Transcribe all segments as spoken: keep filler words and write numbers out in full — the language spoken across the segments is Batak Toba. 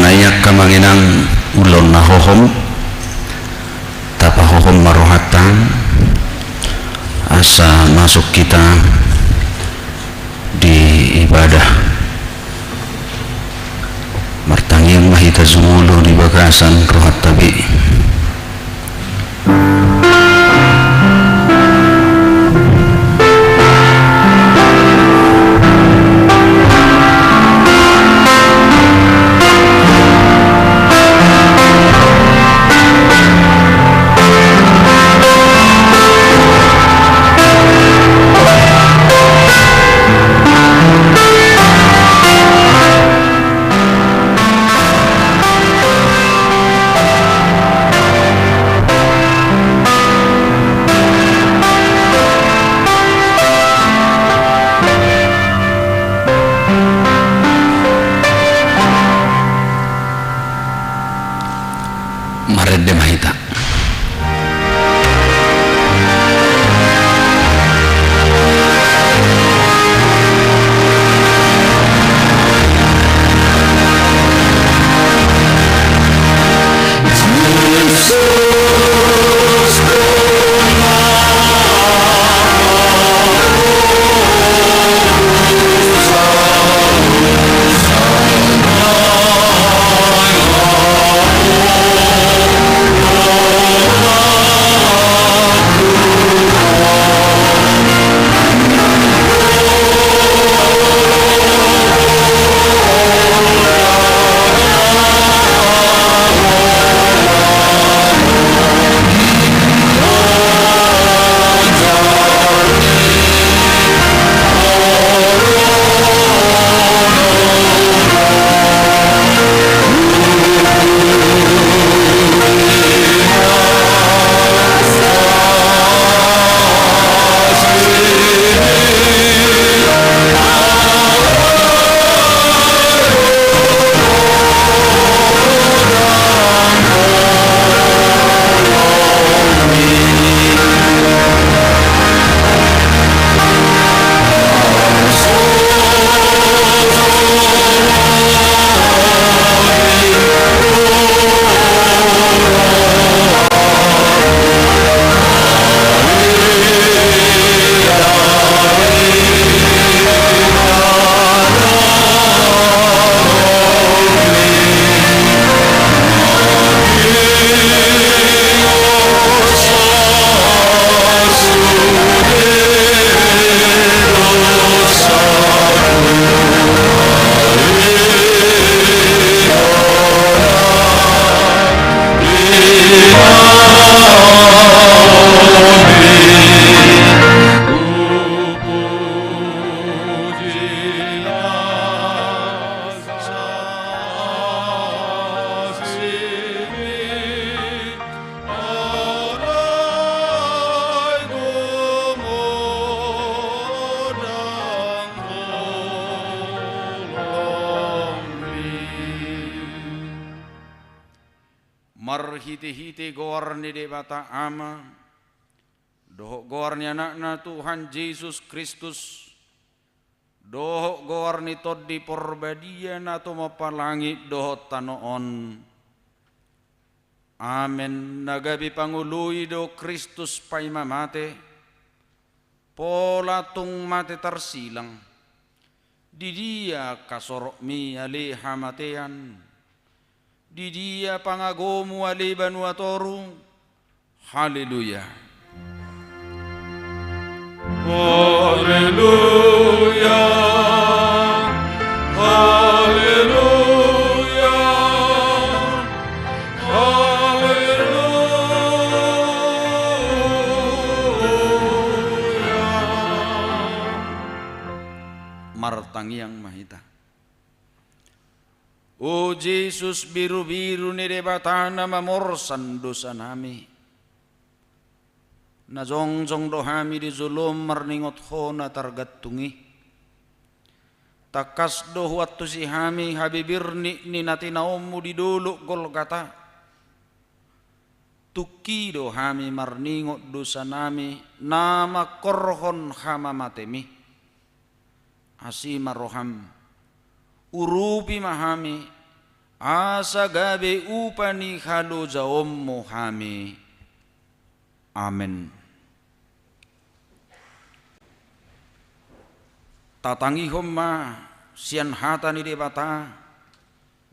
Nai angka amang inang, ulaon na hohom, tapahohom ma rohanta asa masuk hita di ibadah. Martangiang ma hita jumolo di bagasan rohanta be. Marende ma hita. Marhitehite goar ni Debata Ama, dohot goar ni Anakna Tuhan Jesus Kristus, dohot goar ni Tondi Porbadia na tumompa langit dohot tano on. Amen. Na gabe pangoloi do Kristus paima mate, pola tung mate tarsilang. Di dia hasorokmi ale hamatean? Di dia pangagomu ale banua toru? Haleluya. Haleluya. Haleluya. Haleluya. Martangiang ma hita. O Jesus, birubiru ni Debata na mamorsan dosanami, na jongjong do hami di jolom marningot Ho na targantung i. Tangkas do huantusi hami habibirnit ni na tinaonmu di dolok Golgata. Tungki do hami marningot dosanami na mangkorhon hamamatemi. Asi ma roham, urupi ma hami, asa gabe upa ni halojaonmu hami. Amen. Tatangihon ma sian hata ni Debata,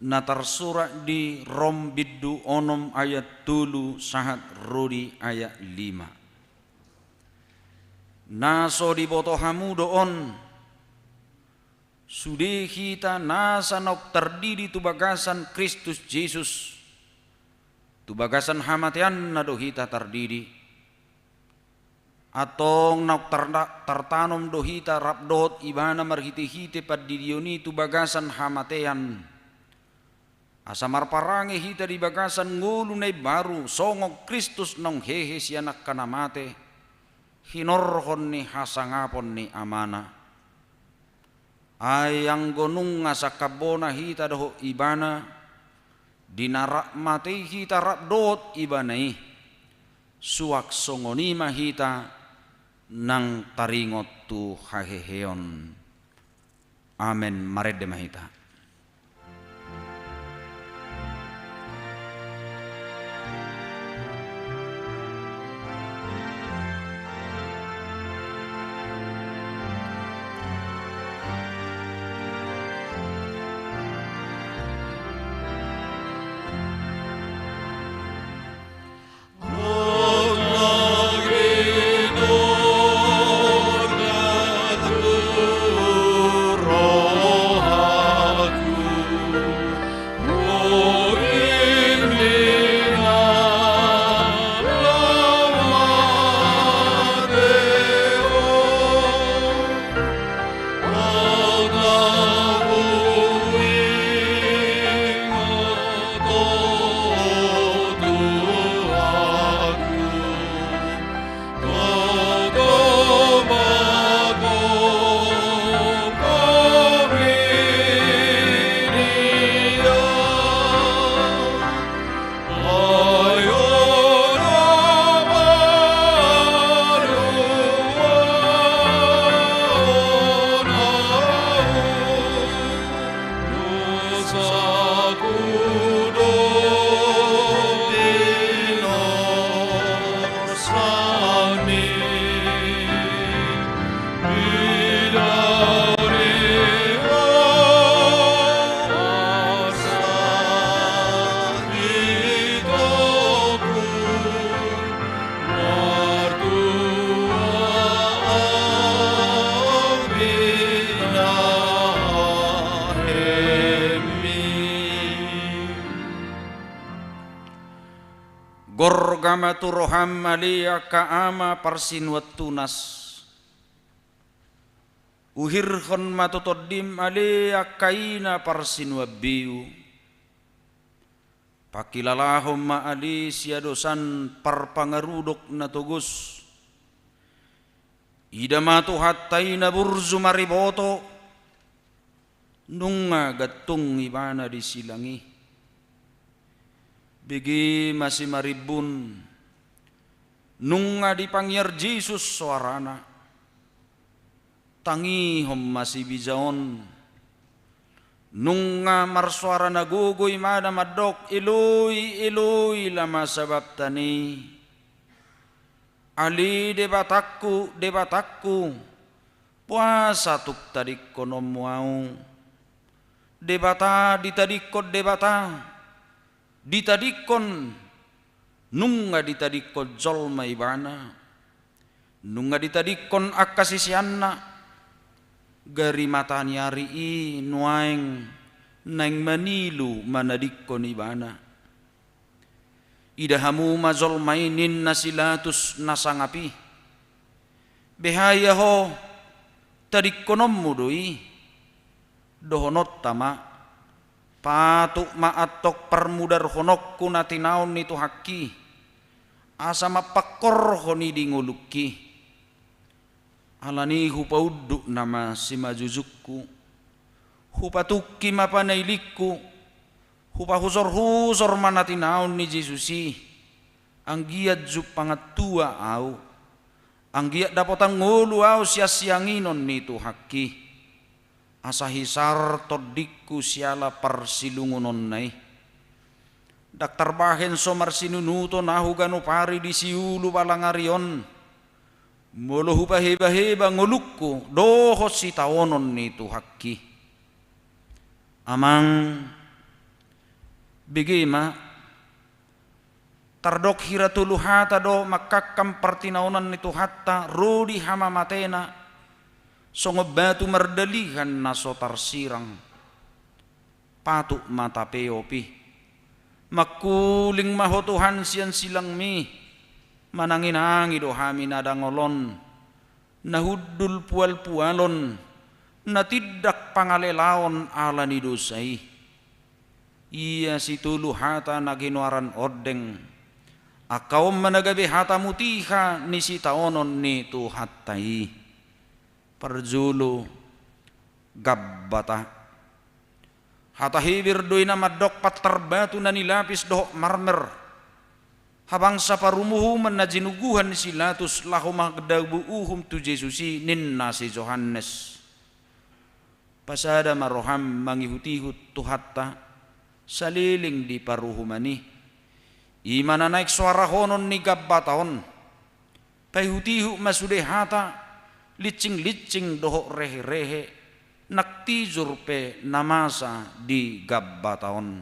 na tarsurat di Rom bindu onom ayat tolu sahat ro di ayat lima. Na so diboto hamu do on, sude hita nasa naung tardidi tu bagasan Kristus Jesus, tu bagasan hamateanna do hita tardidi. Antong naung tarda-, tartanom do hita rap dohot Ibana marhitehite pandidion i tu bagasan hamatean. Asa marparange hita di bagasan ngolu na imbaru, songon Kristus naung hehe sian angka na mate, hinorhon ni hasangapon ni Amana. Ai anggo nunga sangkap bona hita dohot Ibana, di na rap mate hita rap dohot Ibana i, suang songon i ma hita nang taringot tu haheheon. Amen. Marende ma hita. Gorga ma tu roham ale angka ama parsinuan tunas. Uhirhon ma tu tondim ale angka ina parsinuan biu. Pangkilalahon ma ale siadosan parpangarudok na togos. Ida ma Tuhanta i na burju mariboto, nunga gantung Ibana di silang i. Bege ma simarimbun, nunga dipangiar Jesus soarana. Tangihon ma sibija on. Nunga marsoara na gogo Ibana mandok, "Eloi, Eloi, lama sabakhtani?" Ale Debatangku, Debatangku, boasa tung tadingkononmu ahu? Debata ditadingkon Debata, ditadingkon, nunga ditadingkon jolma Ibana, nunga ditadingkon angka siseanna, gari mataniari i nuaeng naeng manilu manadingkon Ibana. Ida hamu ma jolma i, ninna si Latus na sangap i. Beha ia ho, tadingkononmu do i? Dohononta ma, patut ma antong parmudarhononku na tinaon ni Tuhangki, asa mampangkorhon i di ngolungki. Alani i hupaunduk nama simanjujungku, hupatungki ma panailingku, hupahujorhujor ma na tinaon ni Jesus i, anggiat jumpangan tua ahu, anggiat dapotan ngolu ahu sian sianginon ni Tuhangki. Asa hisar tondingku siala parsilungunonna i. Ndang tarbahen so marsinunuton ahu ganup ari di siulu balang ari on, molo hupahebaheba ngolungku dohot sitaonon ni Tuhanki. Amang, bege ma, tardok hira tolu hata do mangkangkang partinaonan ni Tuhanta ro di hamamatena, songon batu mardalihan na so tarsirang. Patut ma tapeop i. Mangkuling ma Ho Tuhan sian silangmi, mananginangi do hami na dangol on, na hundul pualpualon, na tindak pangalelaon ala ni dosa i. Ia situlu hata na ginoaran ondeng, angka on ma na gabe hata mutiha ni sitaonon ni Tuhanta i. Parjolo, Gabbata. Hata Heber do i na mandok pantar batu na nilapis dohot marmer. Habangsa parumuhuman na jinuguhan ni si Pilatus laho mangadabu uhum tu Jesus i, ninna si Johannes. Pasada ma roham mangihutihut Tuhanta saleleng di paruhuman i. I ma na naeng soarahonon ni Gabbata on. Paihutihut ma sude hata, lincinglinting dohot reherehe, nang tijur pe na masa di Gabbata on.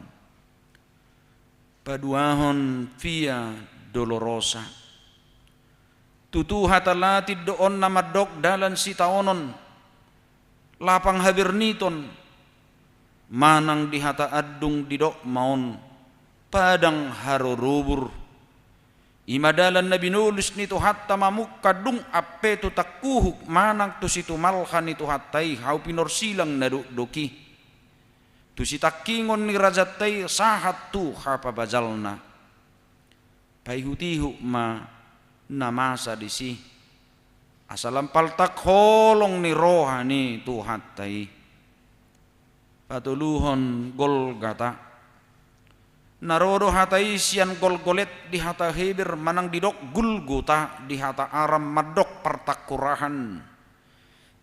Paduahon, Via Dolorosa. Tutu hata Latin do on na mandok dalan sitaonon, lapang haberniton, manang di hata andung didok ma on padang harorobur. I ma dalan na binolis ni Tuhanta mamungka dung ampe tu tangkuhuk manang tu situmalha ni Tuhanta i, hau pinorsilang na dokdok i. Tu sitangkingon ni rajanta i sahat tu hapabajalna. Paihutihut ma na masa disi, asa lam paltak holong ni roha ni Tuhanta i. Patoluhon, Golgata. Na ro do hata i sian Golgolet di hata Heber manang didok Gulgota di hata Aram mandok partangkurahan.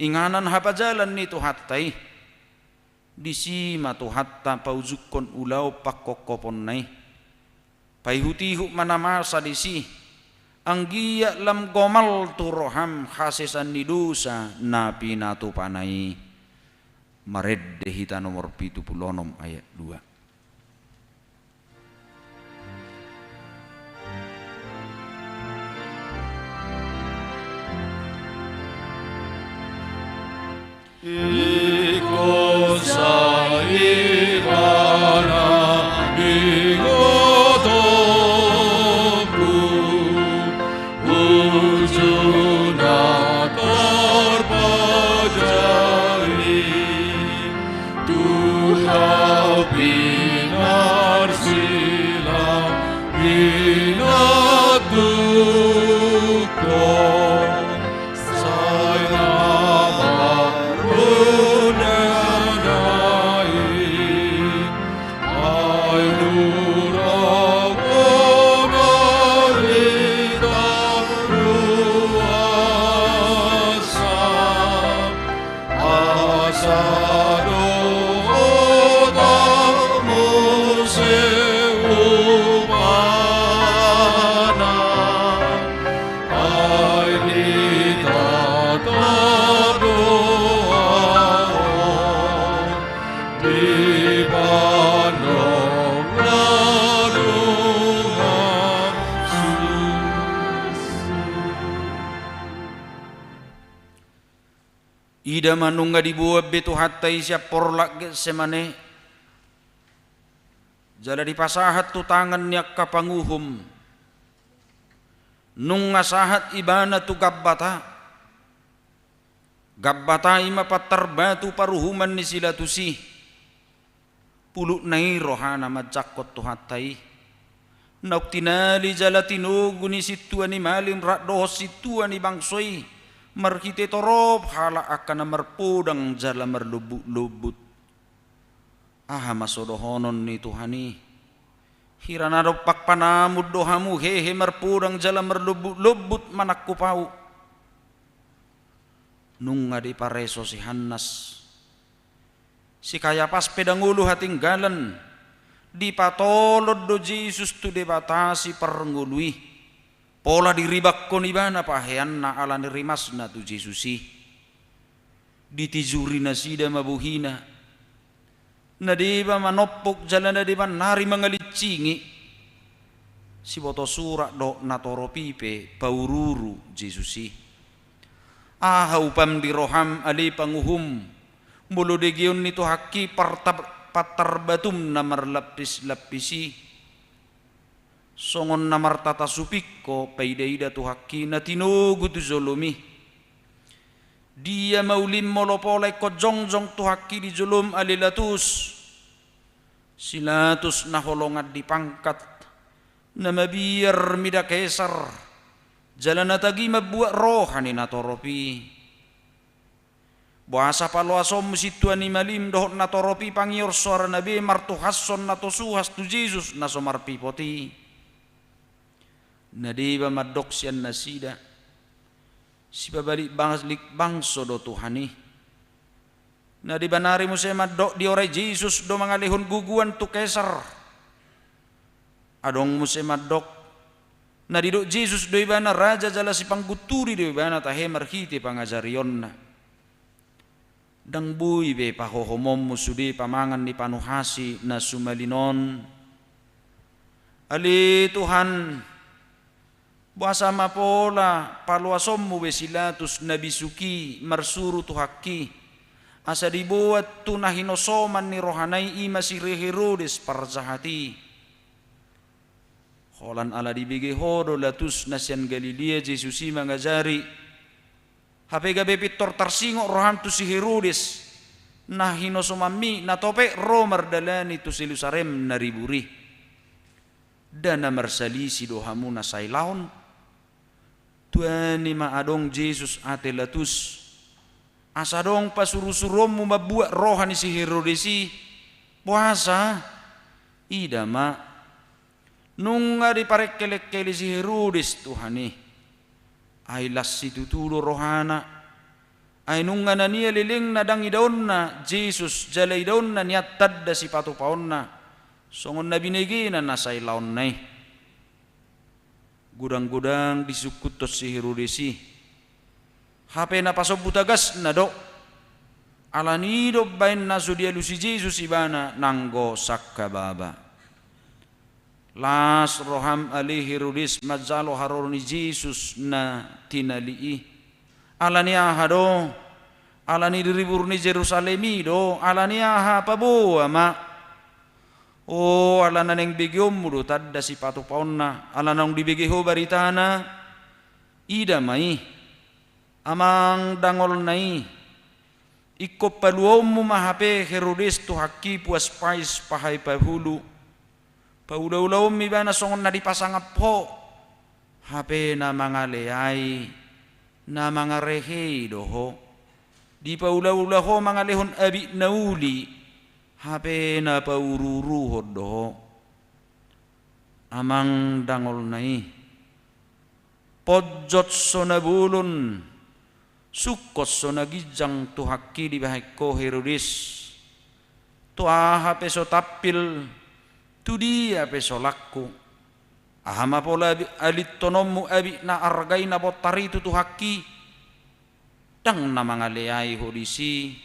Inganan hapajalan ni Tuhanta i. Disi ma Tuhanta paujungkon ulaon pangkophoponna i. Paihutihut ma na masa disi, anggiat lam gomal tu roham hasesaan ni dosa na pinatupana i. Marende hita nomor pitu pulu onom ayat dua. Ingkon sai ibana ingotonku, uju na tarpajari, tu hau pinarsilang pinandukkon. Sai na marundana i, ai nurang marita ruasa, asa dohot hamu muse upana. Ai ditata do ahu di bandong na nunga susu. Ida ma nunga diboan be Tuhanta i sian porlak Getsemane, jala dipasahat tu tangan ni angka panguhum. Nunga sahat ibana tu Gabbata. Gabbata i ma pantar batu paruhuman ni si Pilatus i. Pulutna i rohana manjangkon Tuhanta i. Naung tinali jala tinogu ni sintua ni malim rap dohot sintua ni bangso i, marhite torop halak angka na marpodang jala marlombutlombut. Aha ma so dohonon ni Tuhan i? Hira na dompak panamun do hamu hehe marpodang jala marlombutlombut manangkup ahu. Nunga dipareso si Hannas. Si Kayapas pe ndang olo hatinggalan, dipatolon do Jesus tu Debata si parngolu i. Pola diribakkon ibana paheanna ala ni rimasna tu Jesus i. Ditijuri nasida ma bohina. Na deba manompuk jala na deba nari mangalincingi. Siboto surat dohot natorop i pe paururu Jesus i. Aha upam di roham ale panguhum, molo degeon ni Tuhanki partar-, partarbatum na marlappis-lappis i? Songon na martata supingko paidaida Tuhanki na tinogu tu jolom i. Dia ma ulim molo pola ingkon jongjong Tuhanki di jolom ale Latus? Si Latus na holongan di pangkat, na mabiar mida Kesar, jala na tagi mambuat roha ni natorop i. Boasa paloasonmu sintua ni malim dohot natorop i pangior soarana be martuhashon na tosuhas tu Jesus na so marpipot i? Na deba mandok sian nasida, sipabalik balik bangso do Tuhan i. Na deba nari muse mandok diorai Jesus do mangalehon guguan tu Kesar. Adong muse mandok, na didok Jesus do ibana raja jala sipanggunturi do ibana tahe marhite pangajarionna. Ndang boi be pahohomonmu sude pamangan ni panuhasi na sumalin on? Ale Tuhan, boasa ma pola paloasonmu be si Latus na bisuk i marsuru Tuhanki, asa diboan tu na hinosoman ni rohana i, i ma si Herodes parjahat i? Holan ala dibege ho do Latus na sian Galilea Jesus i mangajari. Hape gabe pintor tarsingot roham tu si Herodes, na hinosomanmi na topet ro mardalani tu Jerusalem na ribur i. Nda na marsalisi do hamu na sailaon? Tuani ma adong Jesus ate Latus, asa adong pasurusuruonmu mambuat roha ni si Herodes i. Boasa? Ida ma, nunga diparengkelengkeli si Herodes Tuhan i. Ai las situtu do rohana. Ai nunga na nia lelengna ndang idaonna Jesus jala idaonna nian tanda sipatupaonna, songon na binegena na sailaonna i. Godang-godang disungkunhon si Herodes i. Hape na pasombu tagasna do, ala ni i do umbahen na so dialusi Jesus ibana nanggo sangkababa. Las roham ale Herodes manjalo haroro ni Jesus na tinali i. Ala ni aha do? Ala ni di ribur ni Jerusalem i do? Ala ni aha? Paboa ma. O, ala na naeng begeonmu do tanda sipatupaonna, ala naung dibege ho baritana. Ida ma i. Amang dangolna i, ingkon paluaonmu ma hape Herodes Tuhanki puas pais pahai pahulu. Paulaulaonmu ibana songon na dipasangap ho. Hape na mangaleai, na mangarehei do ho. Dipaulaula ho mangalehon abit na uli, hape na pauruuruhon do ho. Amang dangolna i, ponjot so na bolon, sungkot so na ginjang Tuhanki dibahen ho Herodes. Tu aha pe so tampil, tu dia pe so langku. Aha ma pola abi-, alintononmu abit na arga i na bontar i tu Tuhanki? Ndang na mangaleai ho disi.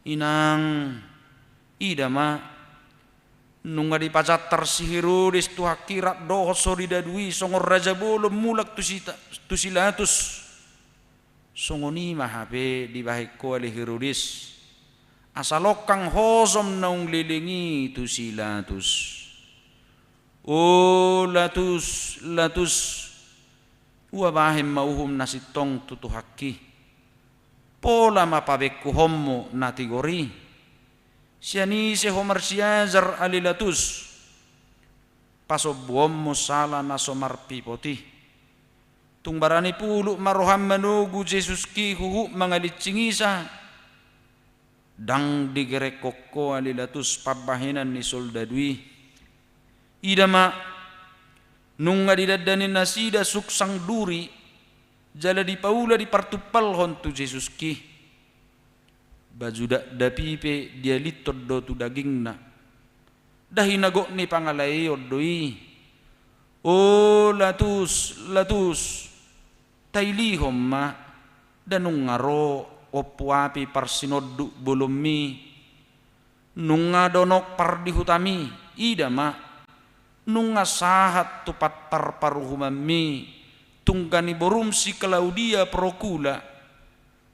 Inang, ida ma, nunga dipajantar si Herodes Tuhanki rap dohot so di dadu i songon raja bolon mulak tu si ta-, tu si Latus. Songon i ma hape dibahen ho ale Herodes, asa longkang hojom naung leleng i tu si Latus. O Latus, Latus, ua bahen ma uhum na sintong tu Tuhanki. Pola ma pabengkuhonmu na tigor i. Sian ise ho marsiajar ale Latus? Pasombuonmu sala na so marpipot i. Tung barani pulut ma roham manogu Jesuski huhut mangalincingisa. Ndang digerekhon ho ale Latus pambahenan ni soldadu i. Ida ma, nunga didandani nasida suksang duri, jala dipaula dipartumpalhon tu Jesuski. Baju dakdanak i pe dialithon do tu dagingna. Nda hinagok ni pangalaeion do i. O Latus, Latus, tailihon ma, nda nunga ro ompu api parsinonduk bolonmi. Nunga donok pardihutam i, ida ma. Nunga sahat tu pantar paruhumanmi, tungga ni borum si Klaudia Prokula,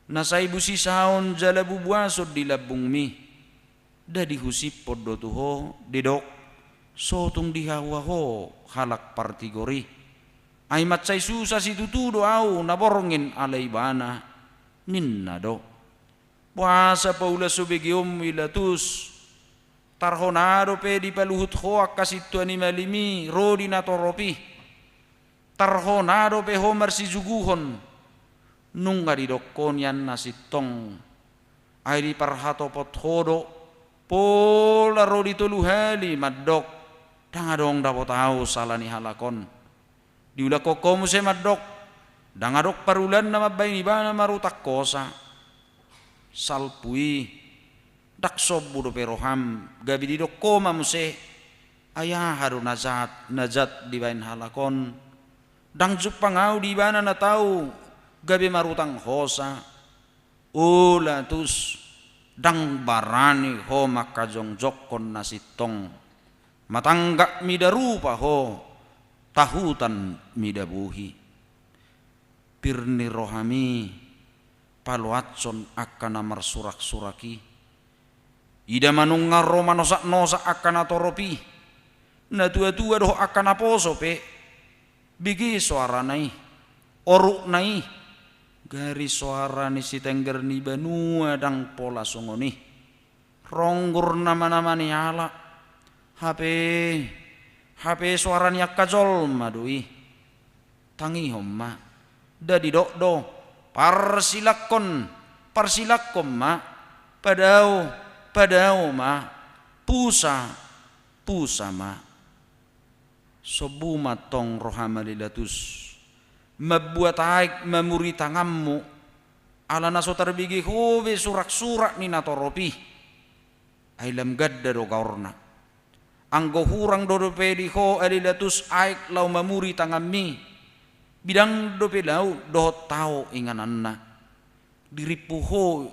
na sai busisaon jala bubuason di lambungmi. Nda dihusipon do tu ho, didok, so tung dihaua ho halak partigor i. Ai mansai susa situtu do au na borngin ala ibana, ninna do. Boasa paula so begeonmu i Latus? Tarhona dope dipaluhut ho angka sintua ni malim i ro di natorop i. Tarhona dope ho marsijuguhon. Nunga didok ho nian na sintong. Ai diparhatopot ho do. Pola ro di tolu hali mandok. Ndang adong dapot au sala ni halak on. Diulak ho muse mandok, ndang adong parulanna mambahen ibana marutang hosa. Salpu i, ndang sombu dope roham, gabe didok ho ma muse, ai aha do na jat, na jat dibahen halak on. Ndang jumpang au di ibana na tau, gabe marutang hosa. O Latus, ndang barani ho mangkajongjongkon na sintong. Matanggap mida rupa ho, tahutan mida bohi. Pir ni rohami, paloashon angka na marsuraksurak i. Ida ma nunga ro manosaknosak angka natorop i. Natuatua dohot angka naposo pe. Bege soarana i, orukna i, gari soara ni sitengger ni banua ndang pola songon i. Ronggur namanama ni halak, hape, hape soara ni angka jolma do i. Tangihon ma, nda didok do, parsilakkon, parsilakkon ma, padao, padao ma, pusa, pusa ma. Sombu ma tong roham ale Latus, mambuat aek mamuri tanganmu, ala na so tarbege ho be suraksurak ni natorop i. Ai lam ganda do gaorna. Anggo hurang do dope di ho ale Latus aek laho mamuri tanganmi, bidang dope laut dohot tao ingananna. Dirimpu ho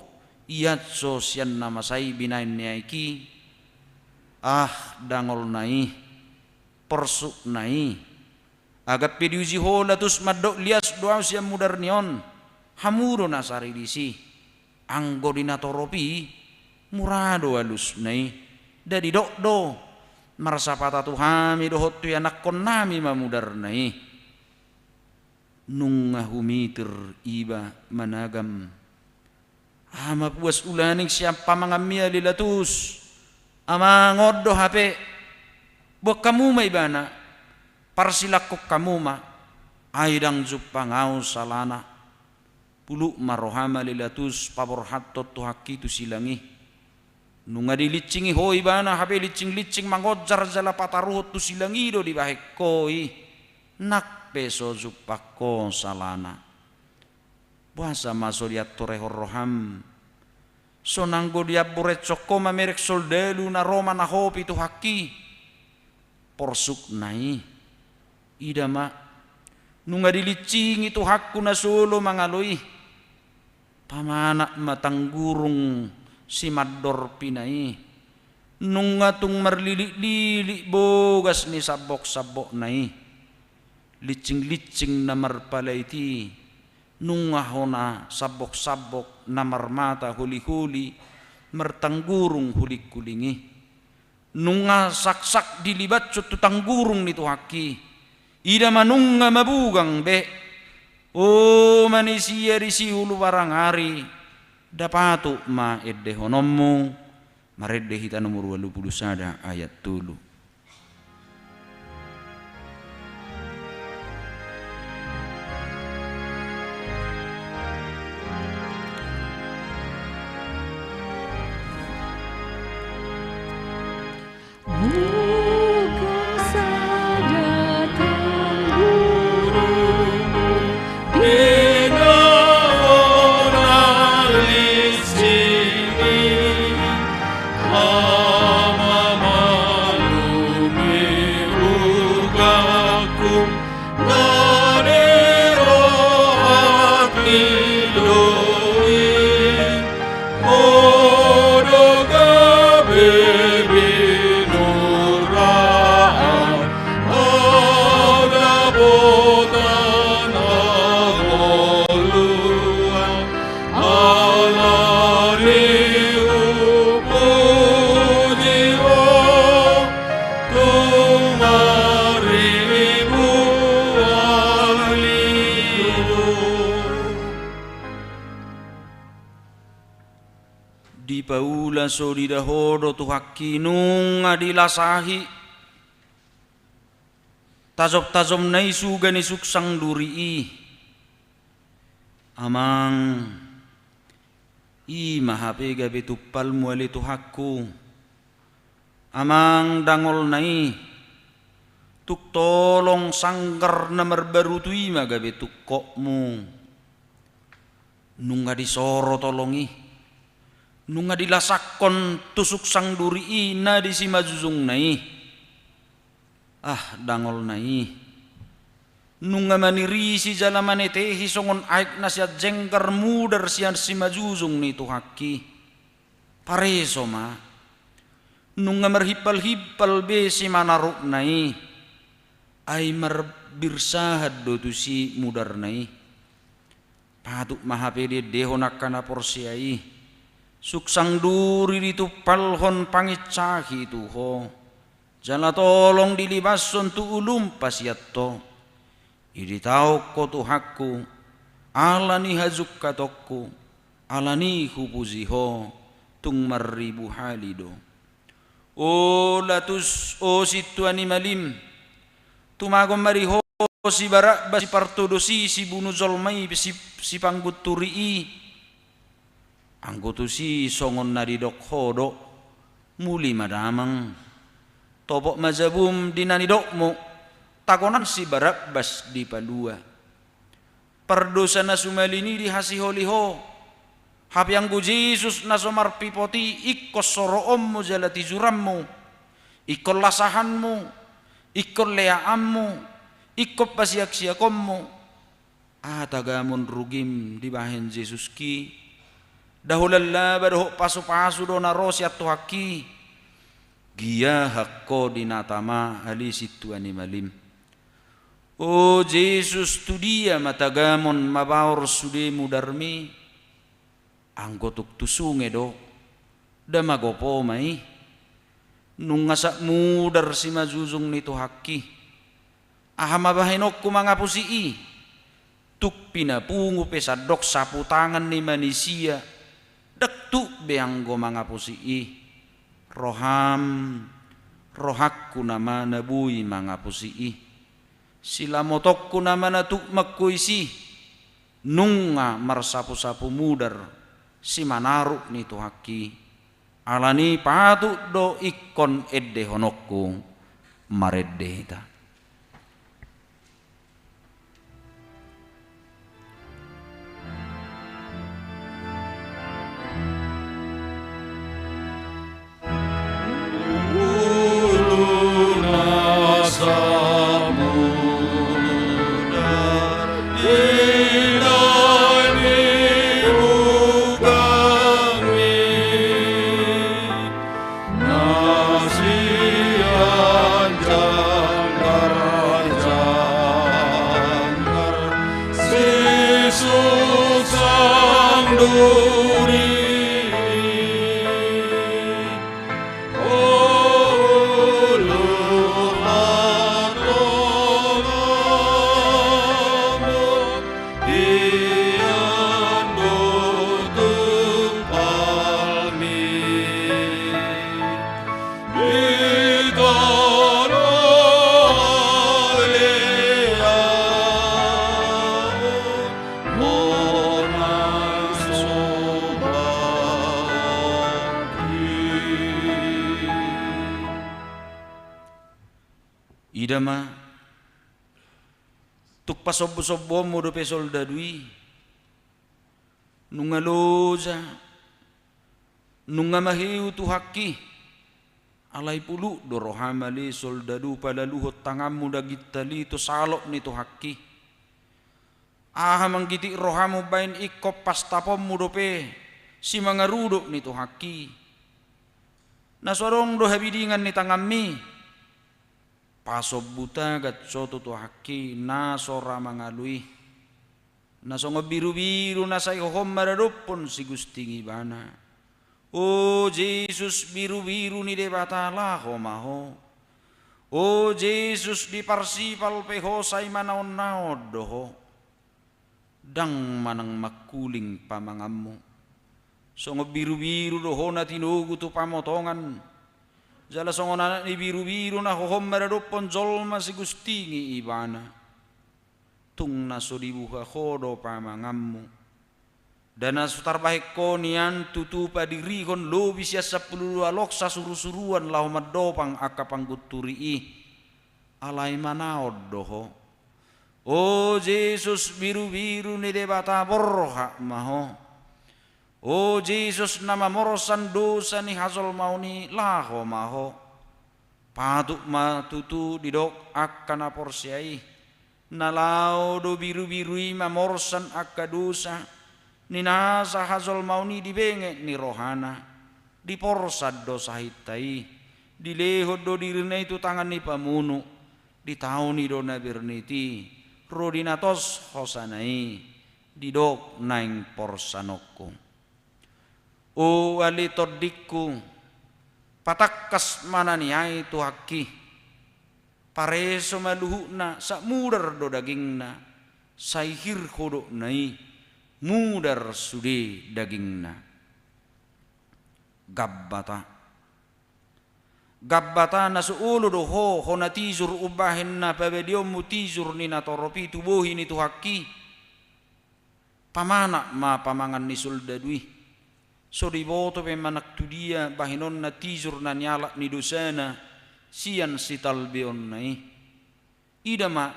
ianso sian na masa i binaen ni aek i. Ah, dangolna i, porsukna i. Agap pe diuji ho Latus mandok lias do au sian mudar ni on. Hamu do na sari disi. Anggo di natorop i, mura do alusna i. Nda didok do, marsapata tu hami dohot tu ianakkonnami ma mudarna i. Nunga humitir iba managam. Aha ma puas ulaning sian pamanganmi ale Latus. Amang on do hape. Boan hamu ma ibana. Parsilakkon hamu ma. Ai ndang jumpang au salana. Puluk ma roham ale Latus paborhathon Tuhanki tu silang i. Nunga dilinsingi ho ibana hape linsinglinsing mangonjar jala pataruhon tu silang i do dibahen ho i. Nang pe so jumpang ho salana. Boasa ma so dianturehon roham? Sonang do diamburehon ho mamereng soldalu na ro manahopi Tuhanki. Porsukna i. Ida ma. Nunga dilinsingi Tuhanku na so olo mangalo i. Pamanat ma tanggurung simandorpina i. Nunga tung marliliklilik bogas ni samboksambokna i. Linsinglinsing na marpalait i. Nunga hona samboksambok na marmata holiholi martanggurung hulinghuling i. Nunga saksak dilibatshon tu tanggurung ni Tuhanki. Ida ma nunga mabugang be. O manisia disi ulu barang ari. Nda patut ma endehononmu. Marende hita nomor ualu pulu sada ayat tolu. Buka sada tanggurung, denggan hona linsing Na di rohangki do i, Ho do gabe binuraan, hadapotan hangoluan, ala ni hupuji Ho tumari buah liu. Dipaula so diida Ho do Tuhangki, nunga dilasahi tajomtajomna i suga ni sungsang duri i. Amang, i ma hape gabe tumpalmu ale Tuhangku. Amang, dangolna i, tung tolong sanggar na marbarutu i ma gabe tungkotmu. Nunga disoro tolong i, nunga dilasakkon tu sungsang duri i na di simajujungna i. Ah, dangolna i, nunga manirisi jala manetehi songon aek na sian jenggar mudar sian simajujung ni Tuhangki. Pareso ma, nunga marhimpalhimpal be simanarukna i, ai marbirsahat do tusi mudarna i. Patut ma hape diendehon angka na porsea i, sungsang duri ditumpalhon panginsahi tu Ho, jala tolong dilibashon tu ulum pasian Ho. I ditaon Ho Tuhangku, ala ni hajungkatonku, ala ni hupuji Ho tung marribu hali do. O latus, o sintua ni malim, tumagon ma di Ho si Barabas, si partodos i, si bunu jolma i, si, si panggunturi i. Anggo tusi songon na didok Ho do, muli ma damang, topot ma jabum di na nidokmu, tagonan si Barabas dipalua. Pardosa na sumalin i dihasiholi Ho. Hape anggo Jesus na so marpipot i, ingkon soroonmu jala tijuranmu, ingkon lasahanmu, ingkon leaanmu, ingkon pasiaksiakonmu. Aha tagamon rugim dibahen Jesuski? Nda holan laba dohot pasupasu do na ro sian Tuhangki. Giahak ho di na tama, ale sintua ni malim. O Jesus, tu dia ma tagamon mabaor sude mudarmi? Anggo tung tu sunge do, nda magopo ma i. Nunga sap mudar simajujung ni Tuhangki. Aha ma bahenonku mangapusi i? Tung pinapungu pe sandok sapu tangan ni manisia, ndang tuk be anggo mangapusi i. Roham, rohangku nama na boi mangapusi i. Silamotonku nama na tuk mangkuis i. Nunga marsapusapu mudar simanaruk ni Tuhangki. Alani patut do ingkon endehononku. Marende hita. Ida ma, tung pasombusombuonmu dope soldadu i, nunga loja, nunga maheu Tuhangki, Alai puluk do roham ale soldadu palaluhon tanganmu daging tali tu salop ni Tuhanki. Aha manggitik roham umbahen ingkon pastaponmu dope simangarudop ni Tuhanki? Na so adong do habidingan ni tanganmi, pasombu tagan so tu Tuhanki na so ra mangalu i. Na songon birubiru na sai hohom maradophon sigusting ibana. O Jesus, birubiru ni Debata, laho ma ho. O Jesus, di Parsipal pe ho sai manaonnaon do ho. Ndang manang mangkuling pamanganmu. Songon birubiru do ho na tinogu tu pamotongan. Jala songon anak ni birubiru na hohom maradophon jolma sigusting i ibana. Tung na so dibuha ho do pamanganmu. Nda na so tarbahen ho nian tutu padirihon lobi sian sampulu dua loksa surusuruan laho mandopang angka panggunturi i. Alai manaon do ho. O Jesus, birubiru ni Debata, borhat ma ho. O Jesus, na mamorsan dosa ni hajolmaon i, laho ma ho. Patut ma tutu didok angka na porsea i, na laho do birubiru i mamorsan angka dosa ni nasa hajolmaon i di benget ni rohana. Diporsan do sahinta i, dilehon do dirina i tu tangan ni pamunuk, ditaoni do na bernit i, ro di na tos hosana i, didok naeng porsanonku. O ale tondingku, patangkas ma na nian i Tuhanki. Pareso ma luhutna, sahat mudar do dagingna, sai hir hudokna i, mudar sude dagingna. Gambata. Gambata na so olo do ho, ho na tijur, umbahen na pabalionmu tijur ni natorop i tu bohi ni Tuhanki. Pamanat ma pamangan ni soldadu i. So diboto pe manang tudia bahenonna tijur na nialap ni dosana sian sitalbeonna i. Ida ma,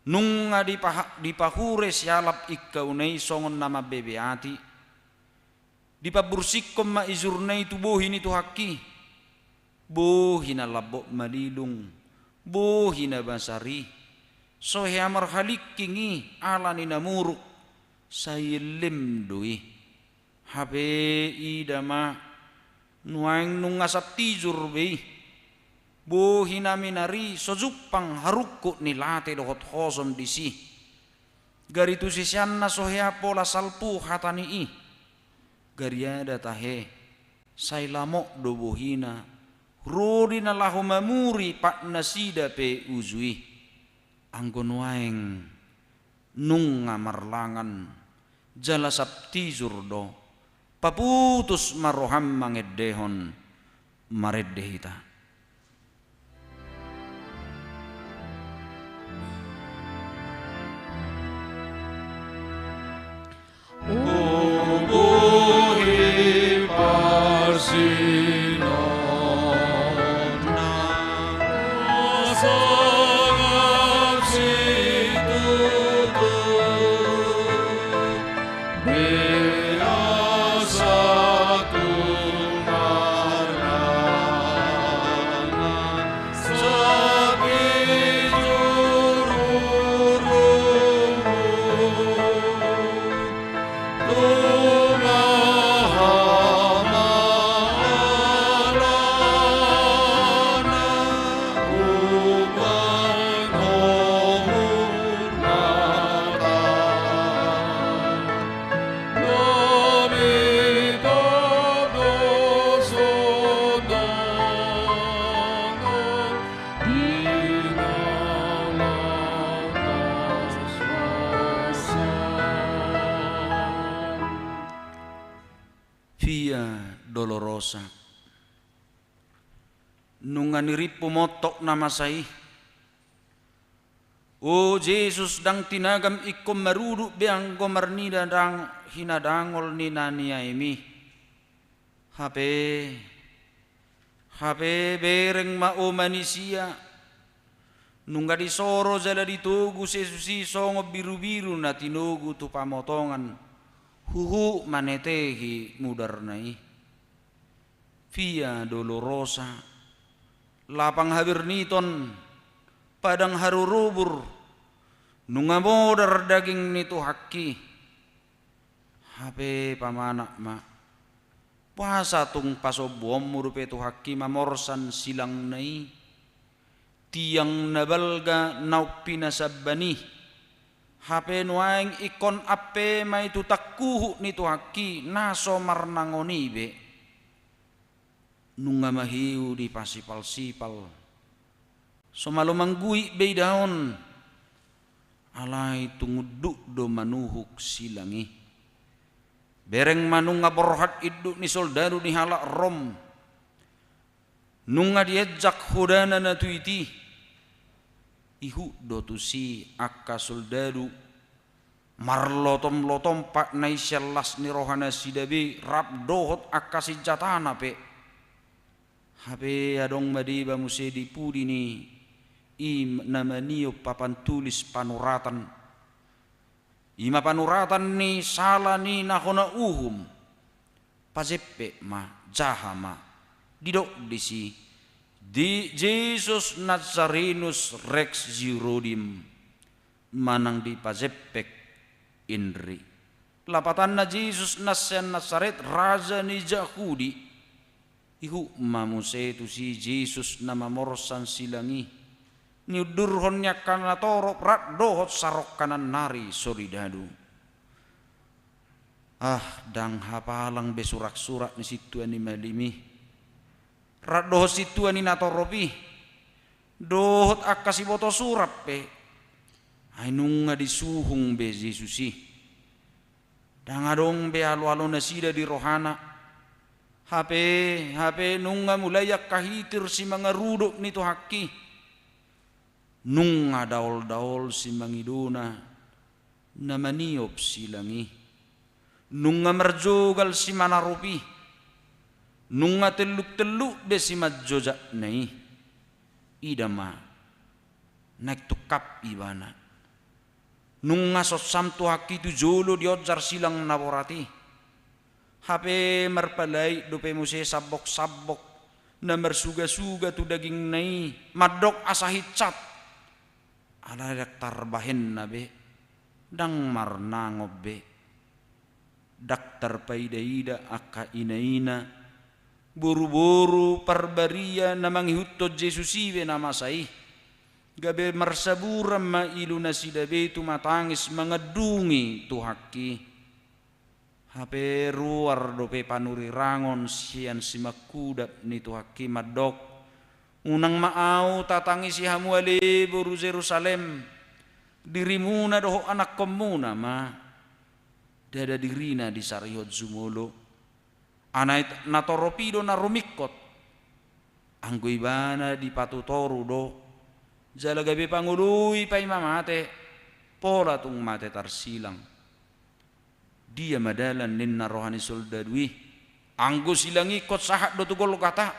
nunga dipaha-, dipahure sialap ingkauna i songon na mambebeati. Dipambursingkon ma ijurna i tu bohi ni Tuhanki. Bohi na lambok malilung, bohi na basar i, so hea marhalingking i ala ni na muruk, sai ellem do i. Hape ida ma, nuaeng nunga sap tijur be i. Bohi na minar i so jumpang harungkut ni late dohot hosom disi. Gari tu siseanna so hea pola salpu hata ni i. Gariada tahe, sai lamok do bohina, ro di na laho mamuri pat nasida pe uju i. Anggo nuaeng nunga marlangan, jala sap tijur do, paputus ma roham mangendehon, marende hita. Via Dolorosa. Nunga nirimpu montok na masa i. O Jesus, ndang tinagam ingkon marudut be anggo marnida dang-, hinadangol ni na niaimi. Hape, hape bereng ma o manisia. Nunga disoro jala ditogu Jesus i songon birubiru na tinogu tu pamotongan. Huhut manetehi mudarna i. Via Dolorosa, lapang habirniton, padang harurubur, nunga modar daging ni Tuhangki. Hape pamanat ma, boasa tung pasombuonmu dope Tuhangki mamorsan silangna i, tiang na balga naung pinasamban i? Hape nuaeng ingkon ampe ma i tu tangkuhuk ni Tuhangki na so marnangon i be. Nunga mahiu dipasipalsipal, so malo mangguit be idaon. Alai tung unduk do manuhuk silang i. Bereng ma nunga borhat induk ni soldadu ni halak Rom. Nunga dienjak hodana na tuiti. Ihut do tusi angka soldadu marlotomlotom patna i sian las ni rohanasida be rap dohot angka sinjatana pe. Hape adong ma deba muse di pudi ni i na maniop papan tulis panuratan. I ma panuratan ni sala ni na hona uhum. Pajempek ma, jaha ma. Didok disi, di Jesus Nazarenus Rex Jurodim, manang dipajempek inri. Lapatanna Jesus na sian Nasaret, raja ni Jahudi. Ihut ma muse tusi Jesus na mamorsan silang i. Niundurhon ni angka natorop rap dohot sarongkanan nari soridadu. Ah, ndang hapalang be suraksurak ni sintua ni malim i. Rap dohot sintua ni natorop i. Dohot angka siboto surat pe. Ai nunga disuhung be Jesus i. Ndang adong be aloalonasida di rohana. Hape, hape nunga mulai angka hitir simangarudop ni Tuhangki. Nunga daoldaol simangidona na maniop silang i. Nunga marjogal simanarop i. Nunga telluktelluk be simanjojakna i. Ida ma. Naeng tungkap ibana. Nunga sonsam Tuhangki tu jolo dionjar silang na borat i. Hape marpalait dope muse samboksambok na marsugasuga tu dagingna i, mandok asa hinsat. Alai ndang tarbahenna be, ndang marnangon be. Ndang tarpaidaida angka inaina, boruboru parbaria na mangihuthon Jesus i be na masa i. Gabe marsaburan ma ilunasida be tumatangis mangandungi Tuhangki. Hape ruar dope panurirangon sian simangkudap ni Tuhangki mandok, unang ma ahu tatangisi hamu ale boru Jerusalem, dirimuna dohot anakkonmuna ma. Ndada dirina disarihon jumolo. Alai natorop i do na rumingkot. Anggo ibana dipatutoru do. Jala gabe pangoloi paima mate. Pola tung mate tarsilang. Dia ma dalan ninna roha ni soldadu i. Anggo silang i ingkon sahat do tu Golgata.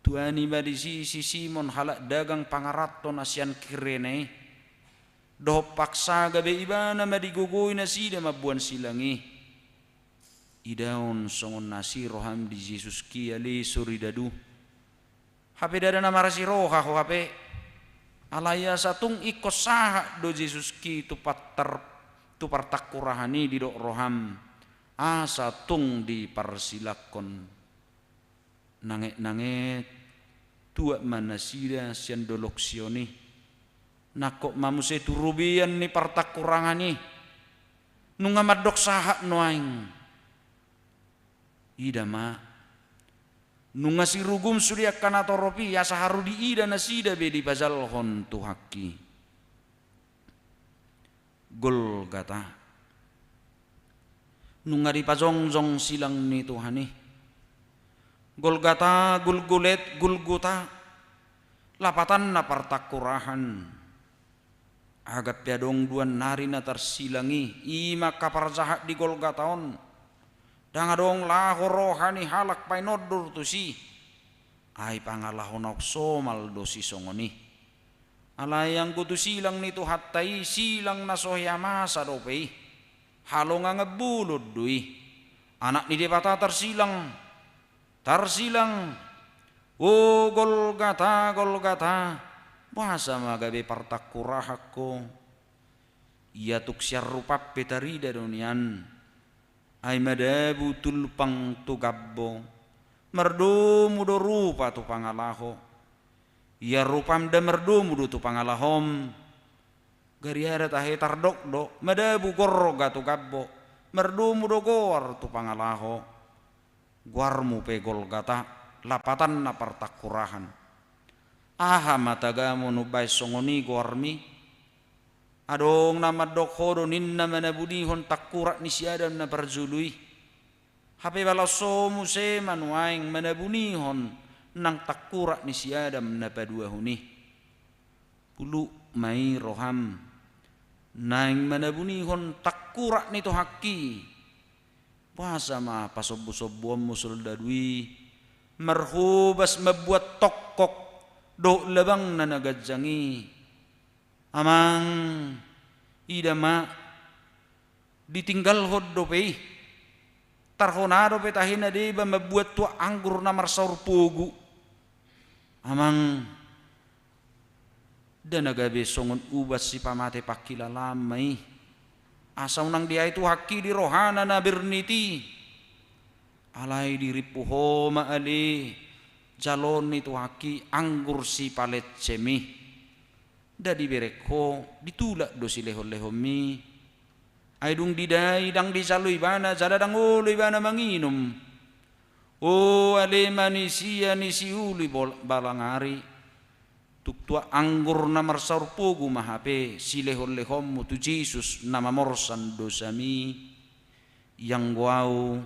Tuani ma disi si Simon halak dagang pangaranto na sian Kirene i. Dohot paksa gabe ibana ma digogoi nasida mamboan silang i. Idaon songon na asi roham di Jesuski ale soridadu. Hape ndada na marasi roha ho hape. Alai asa tung ingkon sahat do Jesuski tu partar-, tu partangkurahan i didok roham. Asa tung diparsilangkon. Nangetnanget, tuat ma nasida sian Dolok Sion i. Nangkok ma muse tu robean ni partangkurangan i. Nunga mandok sahat nuaeng. Ida ma. Nunga sirugum sude angka natorop i, asa haru diida nasida be dipajalhon Tuhangki. Golgata. Nunga dipajongjong silang ni Tuhan i. Golgata, Gulgulet, Gulguta. Lapatanna partangkurahan. Agan pe adong duan nari na tarsilang i, i ma angka parjahat di Golgata on. Ndang adong laho roha ni halak painondor tusi. Ai pangalaho naung somal do sisongon i. Alai anggo tu silang ni Tuhanta i, silang na so hea masa dope i. Halongangan bolon do i. Anak ni Debata tarsilang. Tarsilang. O Golgata, Golgata, boasa ma gabe partangkurahan ho? Ia tung sian rupam pe tarida do nian, ai madabu tulpang tu gambo, mardomu do rupa tu pangalaho. Ia rupam nda mardomu do tu pangalahom. Gariada tahe tardok do, madabu gorga tu gambo, mardomu do goar tu pangalaho. Goarmu pe Golgata, lapatanna partangkurahan. Aha ma tagamu umbahen songon i goarmi? Adong na mandok ho do ninna manabunihon tangkurak ni si Adam na parjolo i. Hape balaos ho muse ma nuaeng manabunihon nang tangkurak ni si Adam na paduahon i. Puluk ma i roham naeng manabunihon tangkurak ni Tuhanki. Boasa ma pasombusombuonmu soldadu i marhobas mambuat tongkok dohot labangna na ganjang i? Amang, ida ma, ditinggalhon dope i. Tarhona dope tahe na deba mambuat tuak anggur na marsaor pogu. Amang, nda na gabe songon uban sipamate pangkilalaan ma i. Asa unang diae Tuhanki di rohana na bernit i. Alai dirimpu ho ma ale jaloon ni Tuhanki anggur sipalensem i. Nda dibereng ho, ditulak do silehonlehonmi. Ai dung didai ndang dijalo ibana jala ndang olo ibana manginum. O ale manisia ni siuli bol-, balang ari. Tung tuak anggur na marsaor pogu ma hape silehonlehonmu tu Jesus na mamorsan dosami. Ianggo au,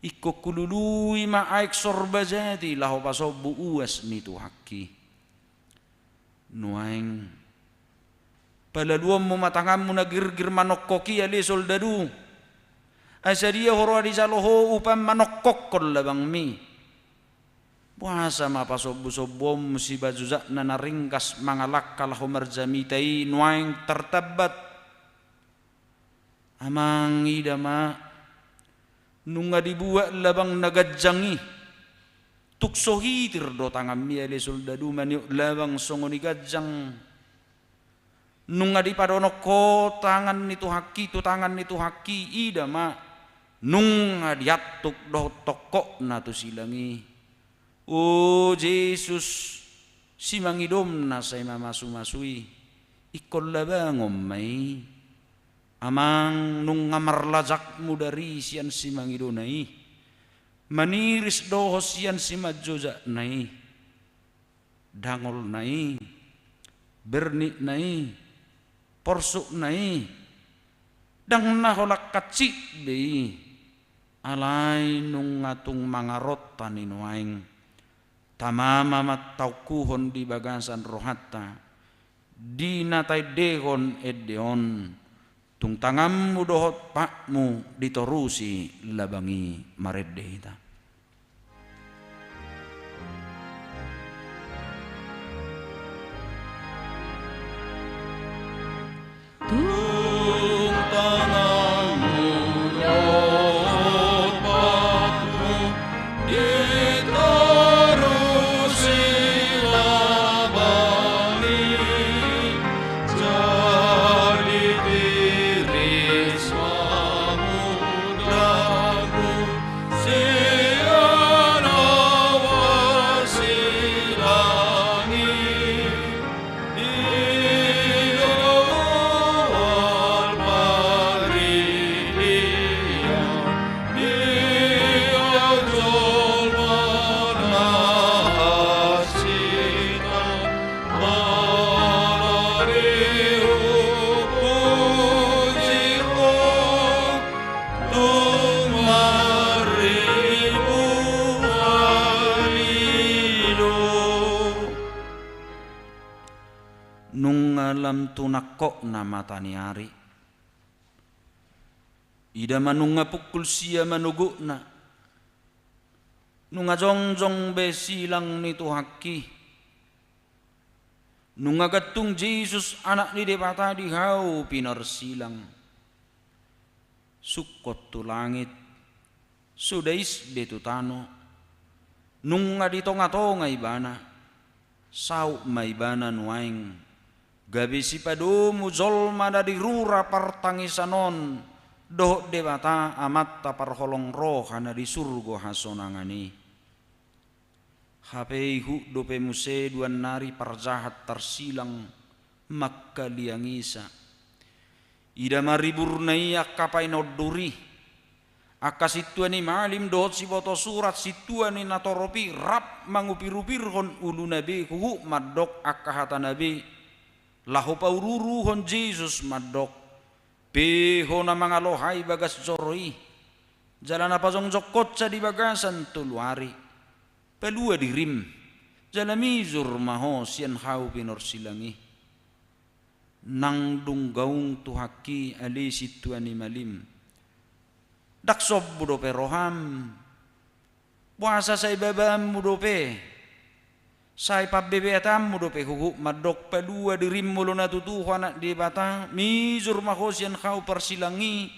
ingkon hulului ma aek sorba jati laho pasombu uas ni Tuhanki. Nuaeng, palaluonmu ma tanganmu na girgir manongkok i ale soldadu. Ai sadia ho roha dijalo ho upa manongkokkon labangmi? Boasa ma pasombusombuonmu sibajujatna na ringgas mangalangka laho marjamita i nuaeng tartambat? Amang, ida ma, nunga dibuat labang na ganjang i. Tung so hitir do tanganmi ale soldadu maniop labang songon i ganjang. Nunga dipadonok ho tangan ni Tuhanki tu tangan ni Tuhanki, ida ma, nunga diantuk dohot tongkokna tu silang i. O Jesus, simangidom na sai mamasumasu i, ingkon labangon ma i. Amang, nunga marlajak mudar i sian simangidona i, maniris dohot sian simanjojakna i. Dangolna i, bernitna i, porsukna i, ndang na holan hansit be i. Alai nunga tung mangaronta ni nuaeng. Tama ma mantaukuhon di bagasan rohanta di na taendehon ende on. Tung tanganmu dohot patmu ditorusi labang i, marende hita. Tung tanganmu dohot patmu ditorusi labang i, jadi tiris ma mudar sian awan silang i. Di luar pardidia, di jolma na hansit, ala ni hupuji ho tung marribu hali do. Nunga lam tu nangkokna mata ni ari. Ida ma nunga pukul sia manogotna. Nunga jongjong be silang ni Tuhanki. Nunga gantung Jesus, Anak ni Debata, di hau pinarsilang. Sungkot tu langit, so dais be tu tano. Nunga di tonga-tonga ibana, saut ma ibana nuaeng gabe sipadomu jolma na di rura partangisan on dohot Debata Amanta parholong roha na di surgo hasonangan i. Hape ihut dope muse duan nari parjahat tarsilang mangkaliangisa. Ida ma riburna i angka painondur i, angka sintua ni malim dohot siboto surat, sintua ni natorop i, rap mangupir-upirhon uluna be huhut mandok angka hatana be, laho paururuhon Jesus mandok, pe ho na mangalohai bagas joro i, jala na pajongjongkonsa di bagasan tolu ari. Palua dirim, jala mijur ma ho sian hau pinorsilang i. Nang dung gaung Tuhanki ale sintua ni malim. Ndang sombu dope roham. Boasa sai babaanmu dope, sai pambebeatanmu dope huhut mandok palua dirim molo na tutu ho anak Debata, mijur ma ho sian hau parsilang i.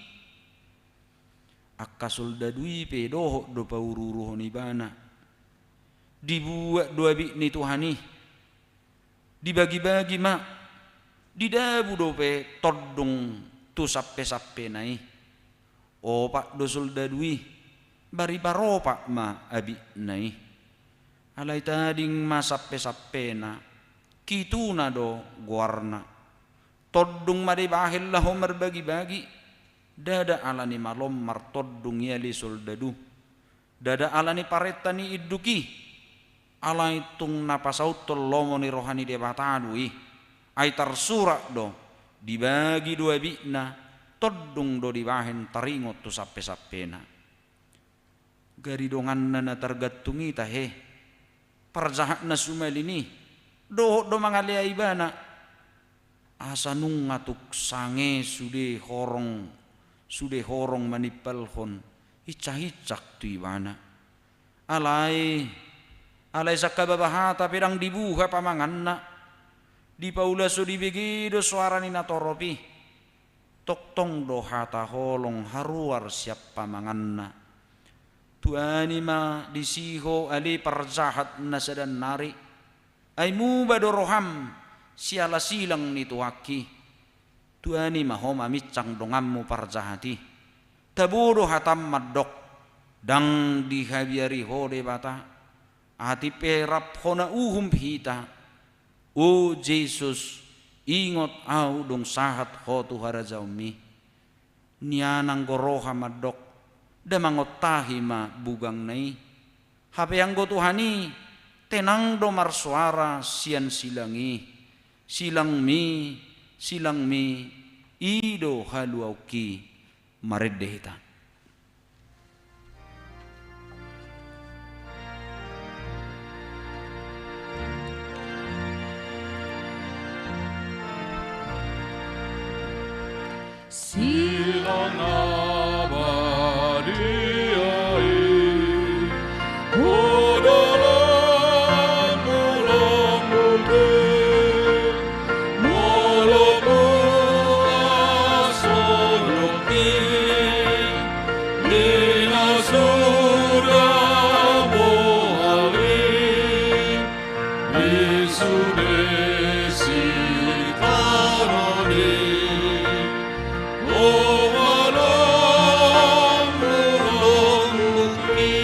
Angka soldadu i pe dohot do paururuhon ibana. Dibuat do abit ni Tuhan i. Dibagi-bagi ma. Didabu dope tondung tu sampe-sampena i. Opat do soldadu i, bari paropat ma abitna i. Alai tading ma sampe-sampena, Kituna do goarna. Tondung ma dibahen laho marbagi-bagi. Ndada ala ni malum martondung i ale soldadu. Ndada ala ni parenta ni induk i. Alai tung na pasauthon lomo ni roha ni Debata do i. Ai tarsurat do, dibagi do abitna, tondung do dibahen taringot tu sampe-sampena. Gari donganna na targantung i tahe. Parjahat na sumalin i, dohot do mangalehon ibana. Asa nunga tung sange sude horong, sude horong manimpalhon hincak-hincak tu ibana. Alai, alai sangkababa hata pe ndang dibuha pamanganna. Dipaula so dibege do soara ni natorop i. Tongtong do hata holong haruar sian pamanganna. Tuani ma disi ho ale parjahat na sada nari. Ai muba do roham siala silang ni Tuhanki. Tuani ma ho maminsang donganmu parjahat i. Tabo do hatam mandok, ndang dihabiari ho Debata. Atik pe rap hona uhum hita. O Jesus, ingot ahu dung sahat ho tu harajaonmi. Nian anggo roha mandok, da mangontahi ma bugangna i. Hape anggo Tuhan i, tenang do marsoara sian silang i. Silangmi, silangmi, i do haluaonki. Marende hita. Silang na badia i, hodo lombu-lombu pe, molo mula songon i, di na suda bohal i, di sude sitadoan i, o malombu-lombu i.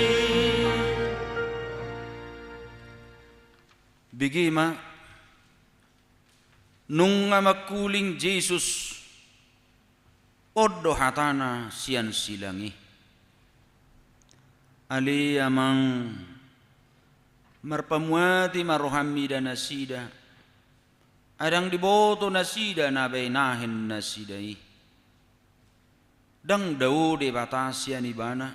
Bege ma, nunga mangkuling Jesus, on do hatana sian silang i. Ale Amang, marpamuati ma roham mida nasida, ai ndang diboto nasida na baenahen nasida i. Ndang dao Debata sian ibana.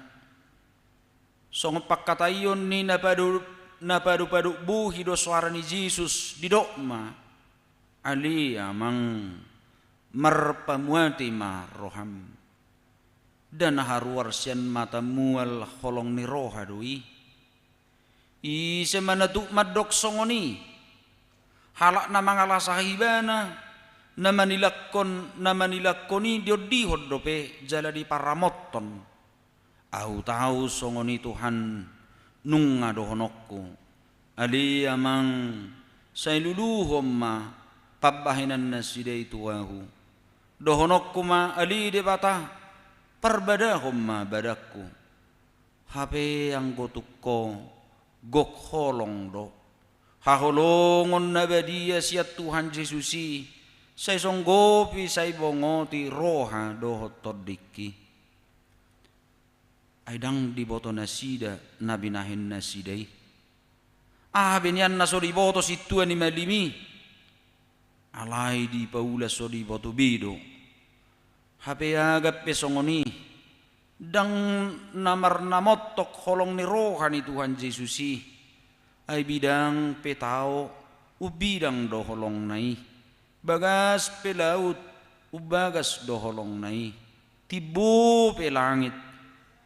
Songon pangkataion ni na padu-, na padu-padu bohi do soara ni Jesus, didok ma, ale Amang, marpamuati ma roham. Nda na haruar sian mata mual holong ni roha do i. Ise ma na tuk mandok songon i? Halak na mangalasai ibana, na manilangkon, na manilangkon i diondihon dope jala diparamothon. Ahu tau songon i Tuhan, Nunga dohononku, ale Amang, sai luluhon ma pambahenannasida i tu ahu. Dohononku ma, ale Debata, parbadahon ma badangku. Hape anggo tung ho, gok holong do. Haholongon na badia sian Tuhan Jesus i, sai songgopi, sai bongoti roha dohot tondingki. Ai ndang diboto nasida na binahen nasida i. Aha be nian na so diboto sintua ni malim i? Alai dipaula so diboto be do. Hape agap pe songon i, ndang na marnamontok holong ni roha ni Tuhan Jesus i. Ai bidang pe tao, umbidang do holongna i. Bagas pe laut, umbagas do holongna i. Timbo pe langit,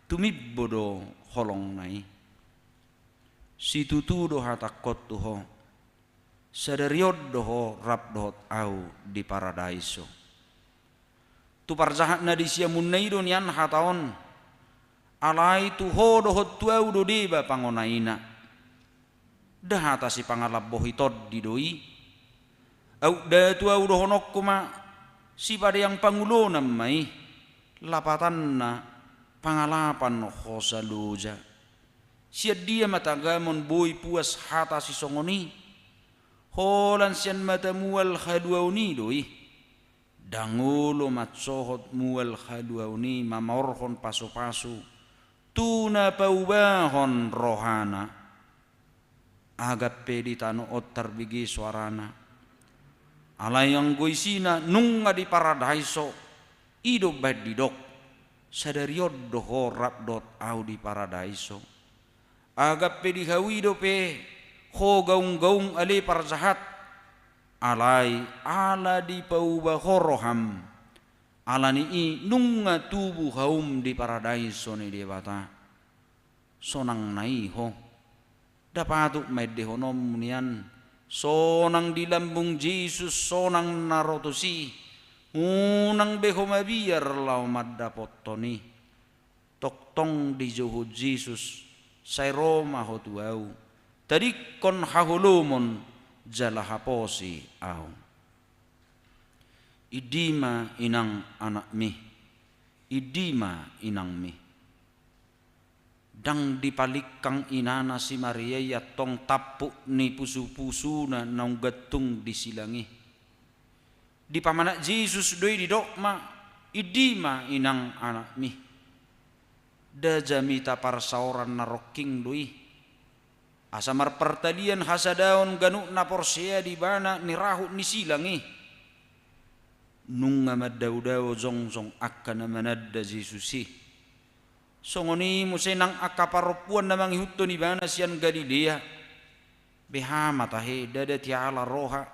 tumimbo do holongna i. Situtu do hatangkon tu ho, sadari on do ho rap dohot ahu di paradaiso. Tu parjahat na di siamunna i do nian hata on, alai tu ho dohot tu ahu do deba pangonaina. Nda hata sipangalambohi tondi do i. Aut nda tu ahu dohononku ma, sipadeang pangulonan ma i, lapatanna pangalapan hosa loja. Sian dia ma tagamon boi puas hata sisongon i? Holan sian mata mual haluaon i do i. Ndang olo mansohot mual haluaon i mamaorhon pasupasu tu na paubahon rohana. Agap pe di tano on tarbege soarana. Alai anggo isina nunga di paradaiso, i do umbahen didok, sadari on do ho rap dohot ahu di paradaiso. Agap pe di hau i dope ho gaunggaung ale parjahat, alai ala dipauba ho roham, ala ni i nunga tubu haum di paradaiso ni Debata. Sonang na i ho. Nda patut ma endehononmu nian, sonang di lambung Jesus, sonang na ro tusi. Unang be ho mabiar laho mandapothon i. Tongtong dijouhon Jesus, sai ro ma ho tu ahu, tadingkon haholomon jala haposi ahu. Indi ma inang anakmi, indi ma inangmi. Ndang dipalingkang inana si Maria i antong tampuk ni pusupusuna naung gantung di silang i. Di pamanat Jesus do i didok ma, indi ma inang anakmi. Nda jamita parsaoran na rongking do i. Asa marpartalian hasadaon ganup na porsea di ibana ni rahut ni silang i. Nunga mandaodao jongjong angka na mananda Jesus i. Songon i muse nang angka parompuan na mangihuthon ibana sian Galilea. Beha ma tahe ndada tiala roha.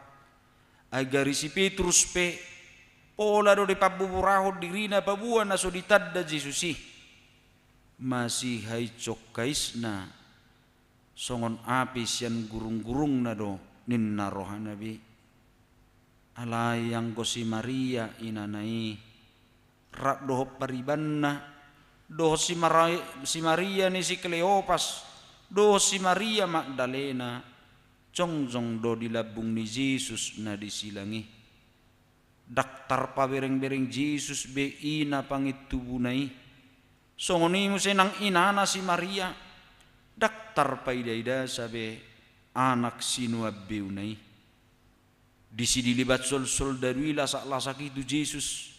Ai gari si Petrus pe, pola do dipambuburahon dirina paboa na so ditanda Jesus i. Masihainsongkaisna songon api sian gurunggurungna do ninna rohana be. Alai anggo si Maria inana i, rap dohot paribanna, dohot si Mara-, si Maria ni si Kleopas, dohot si Maria Magdalena, jongjong do di lambung ni Jesus na di silang i. Ndang tarpaberengbereng Jesus be ina pangintubuna i. Songon i muse nang inana si Maria, ndang tarpaidaidasa be anak sinuambeuna i. Disi dilebat sol-, soldadu i lasak-lasak i tu Jesus.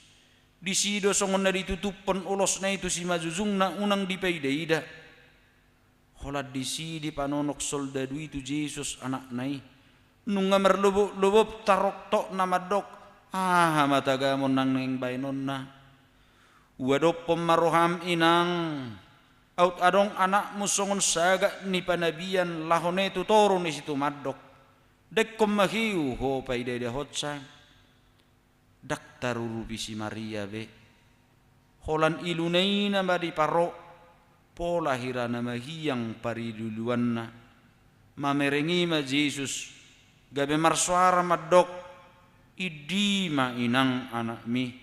Disi do songon na ditutuphon olosna i tu simanjujungna unang dipaidaida. Holan disi dipanonok soldadu i tu Jesus anakna i. Nunga marloboblobob taroktokna mandok, aha ma tagamon nang naeng baenonna? Uadophon ma roham inang, aut adong anakmu songon sagat ni panabian laho ne tu toru ni situmandok. Dengkon ma hiu ho paidaidahonsa. Ndang tarurupi si Maria be. Holan iluna i nama diparo, pola hira na mahiang pariluiluanna. Mamereng i ma Jesus, gabe marsoara mandok, indi ma inang anakmi,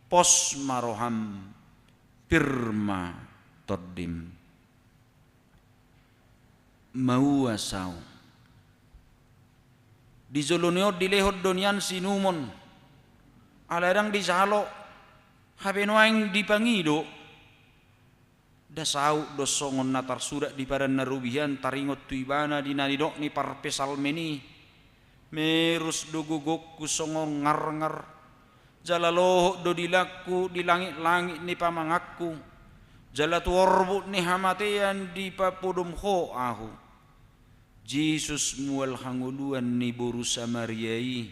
pos ma roham, pir ma tondim. Mauas ahu. Di jolo ni on dilehon do nian siinumon, alai ndang dijalo, hape nuaeng dipangido. Nda saut do songon na tarsurat di Padan na Robi an taringot tu ibana di na nidok ni parpsalmen i: Merus do gogongku songon ngarngar, jala lohot do dilangku di langit-langit ni pamanganku, jala tu orbuk ni hamatean dipapodom Ho ahu. Jesus, mual hangoluan ni boru Samaria i,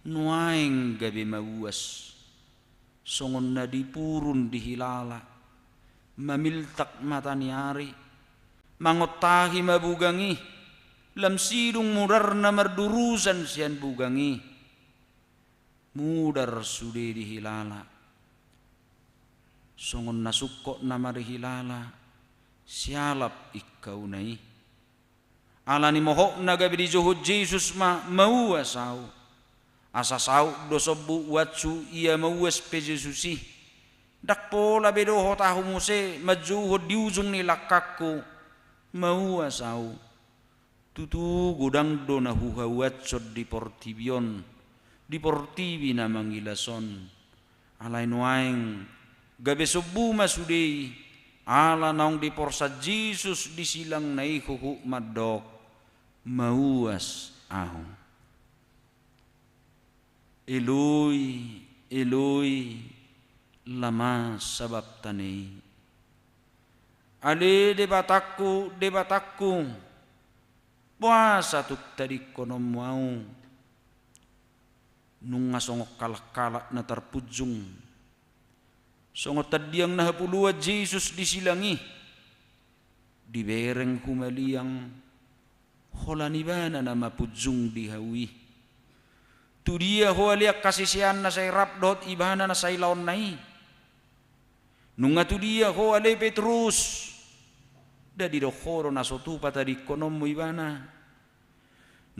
nuaeng gabe mauas. Songon na dipurun dihilala, mamiltak mata ni ari, mangontahi ma bugang i, lam sidung mudarna mardurusan sian bugang i. Mudar sude dihilala, songon na sungkot na marhilala sialap ingkauna i. Ala ni mohopna gabe dijohot Jesus ma: Mauas ahu. Asa saut do sombu uatsu ia mauas pe Jesus i. Ndang pola be dohot ahu muse manjouhon di ujung ni langkangku: Mauas ahu. Tutu godang do na huhauashon di portibi on, di portibi na mangilas on. Alai nuaeng gabe sombu ma sude i, ala naung diporsan Jesus di silangna i huhut mandok: Mauas ahu. Eloi, Eloi, lama sabakhtani? Ale Debatangku, Debatangku, boasa tung tadingkononmu ahu? Nunga songon halak-halak na tarpunjung, songon tandiang na hapuluan Jesus di silang i. Dibereng humaliang, holan ibana na mapunjung di hau i. Tudia ho ale angka siseanna sai rap dohot ibana na sailaonna i? Nunga tudia ho ale Petrus? Nda didok ho do na so tupa tadingkononmu ibana?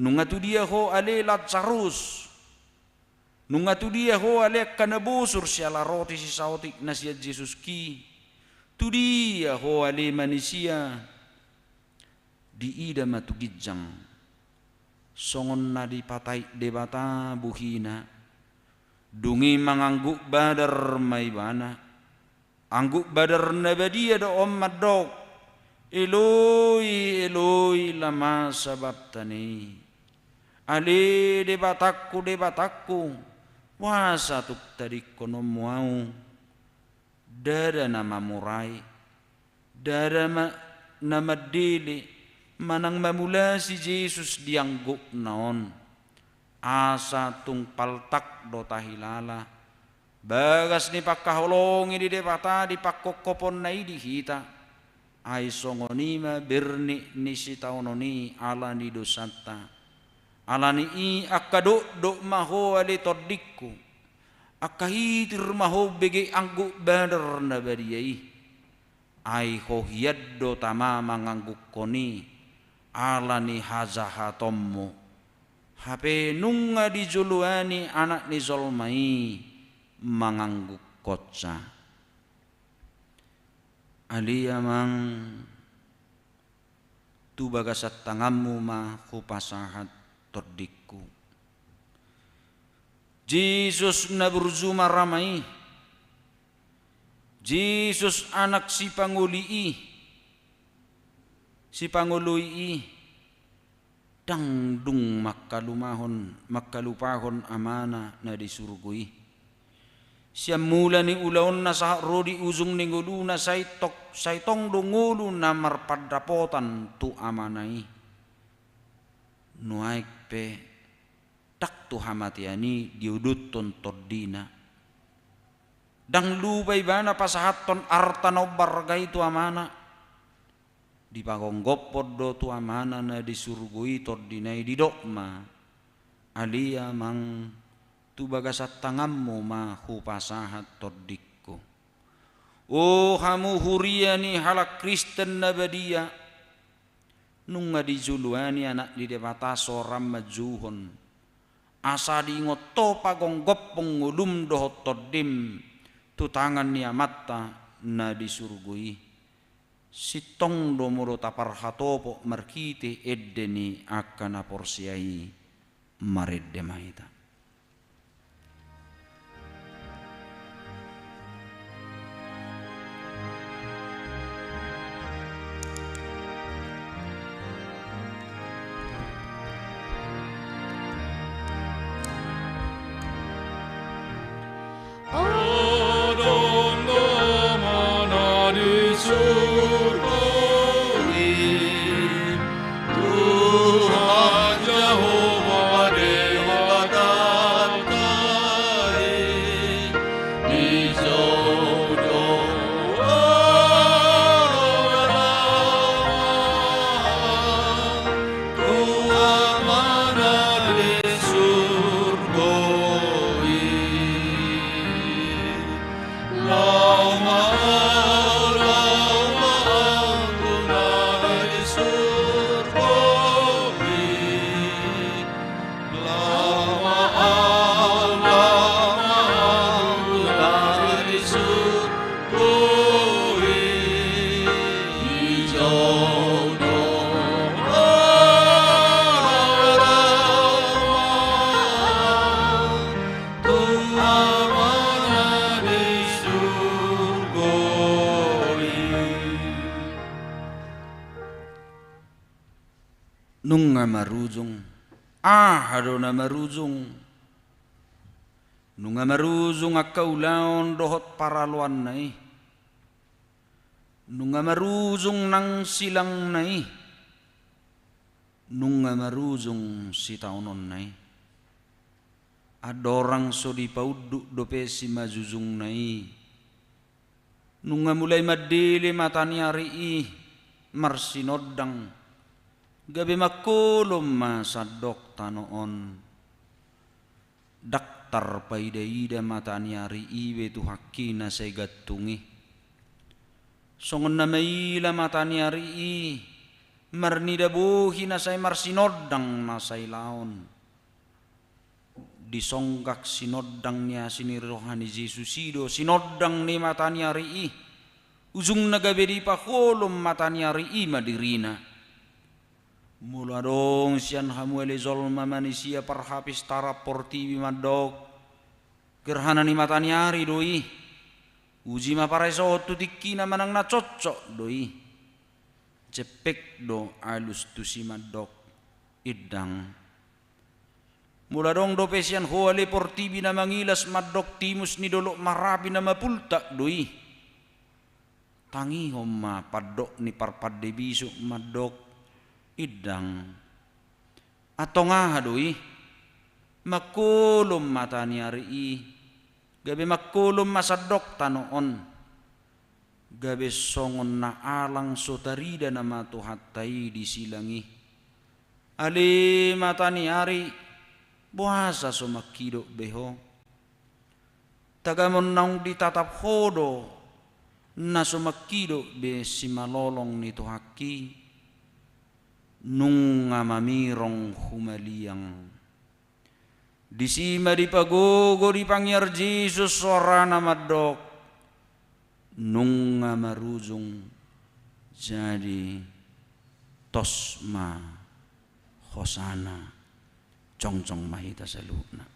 Nunga tudia ho ale Lasarus? Nunga tudia ho ale angka na bosur siala roti sisaotik na sian Jesus ki? Tudia ho ale manisia? Diida ma tu ginjang, songon na dipatait Debata buhina. Dung i mangangguk badar ma ibana. Angguk badar na badia do on mandok: Eloi, Eloi, lama sabakhtani? Ale Debatangku, Debatangku, boasa tung tadingkononmu ahu? Ndada na mamurai, ndada ma na mandele manang mamulasi Jesus di anggukna on. Asa tung paltak do tahilala, bagas ni pangkaholongi ni Debata di pangkophoponna i di hita. Ai songon i ma bernik ni sitaonon i ala ni dosanta. Ala ni i angka dokdok ma ho ale tondingku, angka hitir ma ho bege angguk badar na badia i. Ai ho hian do tama manganggukhon i ala ni hajahatonmu. Hape nunga dijoloani Anak ni jolma i manganggukhonsa. Ale Amang, tu bagasan tanganmu ma hupasahat tondingku. Jesus na burju marama i, Jesus anak sipangoli i, sipangoloi i, ndang dung mangkalumahon, mangkalupahon Amana na di surgo i. Sian mula ni ulaonna sahat ro di ujung ni ngoluna sai tong, sai tong do ngolu na marpandapotan tu Amana i. Nuaeng pe ndang tu hamatean i diodothon tondina. Ndang lupa ibana pasahathon arta na umbarga i tu Amana. Dipagonggophon do tu Amana na di surgo i tondina i, didok ma: Ale Amang, tu bagasan tanganmu ma hupasahat tondingku. O hamu huria ni halak Kristen na badia, nunga dijoloani Anak ni Debata soran manjouhon, asa diingot ho pagonggophon ngolum dohot tondim tu tangan ni Amanta na di surgo i. Sintong do molo taparhatopot marhite ende ni angka na porsea i, marende ma hita. Adong Damang na di surgo i, Tuhan Jahowa Debatanta i, dijou do Adong Damang tu Amana di surgo i. Laho ma, laho ma tu na di surgo i. Laho ma, laho ma tu na di surgo i. Dijou do Adong Damang tu Amana di surgo i. Nunga marujung. Aha do na marujung? Nunga marujung angka ulaon dohot paraloanna i. Nunga marujung nang silangna i. Nunga marujung sitaononna i. Andorang so dipaunduk dope simanjujungna i, nunga mulai mandele mata ni ari i marsinondang, gabe mangkolom ma sandok tano on. Ndang tarpaidaida mata ni ari i be tu hangki na sai gantung i. Songon na maila mata ni ari i, marnida bohi na sai marsinondang na sai laon. Disonggak sinondang ni asi ni roha ni Jesus i do sinondang ni mata ni ari i. Ujungna gabe dipaholom mata ni ari i ma dirina. Molo adong sian hamu ale jolma manisia parhapistaran portibi mandok, gerhana ni mata ni ari do i. Uji ma paraesaon tu tingkina manang na cocok do i. Jempek do alus tusi mandok, indang. Molo adong dope sian ho ale portibi na mangilas mandok timus ni dolok Marapi na mapultak do i. Tangihon ma pandok ni parpande bisuk mandok, indang. Antong aha do i? Mangkolom mata ni ari i, gabe mangkolom ma sandok tano on. Gabe songon na alang so tarida nama Tuhanta i di silang i. Ale mata ni ari, boasa so mangkidok be ho? Tagamon naung ditatap ho do na so mangkidok be simalolong ni Tuhangki? Nunga mamirong humaliang. Disi ma dipagogo dipangiar Jesus soarana mandok, nunga marujung, jadi tos ma hosana. Jongjong ma hita saluhutna.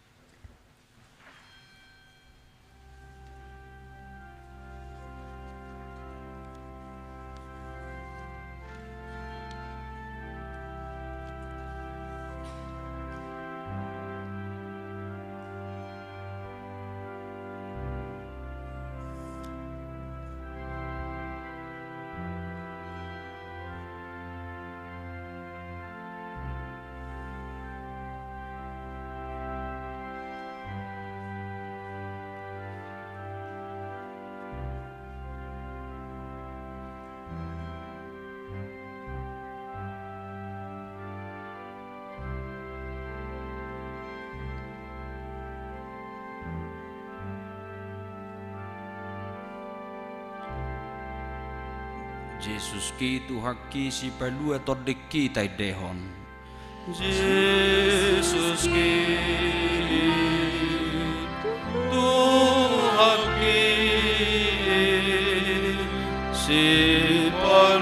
Jesuski Tuhangki, Sipalua tondingki taendehon. Jesuski Tuhangki, Sipalua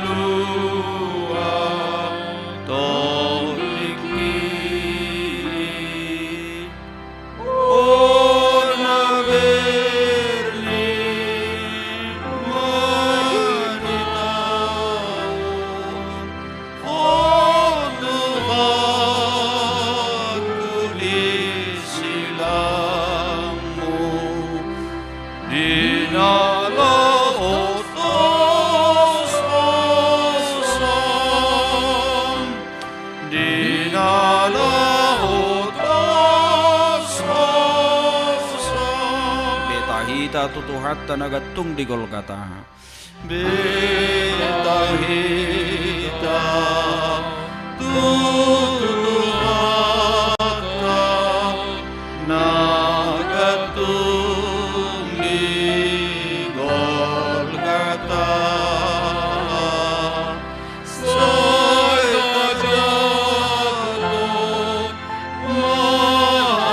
hita tu Tuhanta na gantung di Golgata. Beta hita tu Tuhanta na gantung di Golgata. Sai tajaha do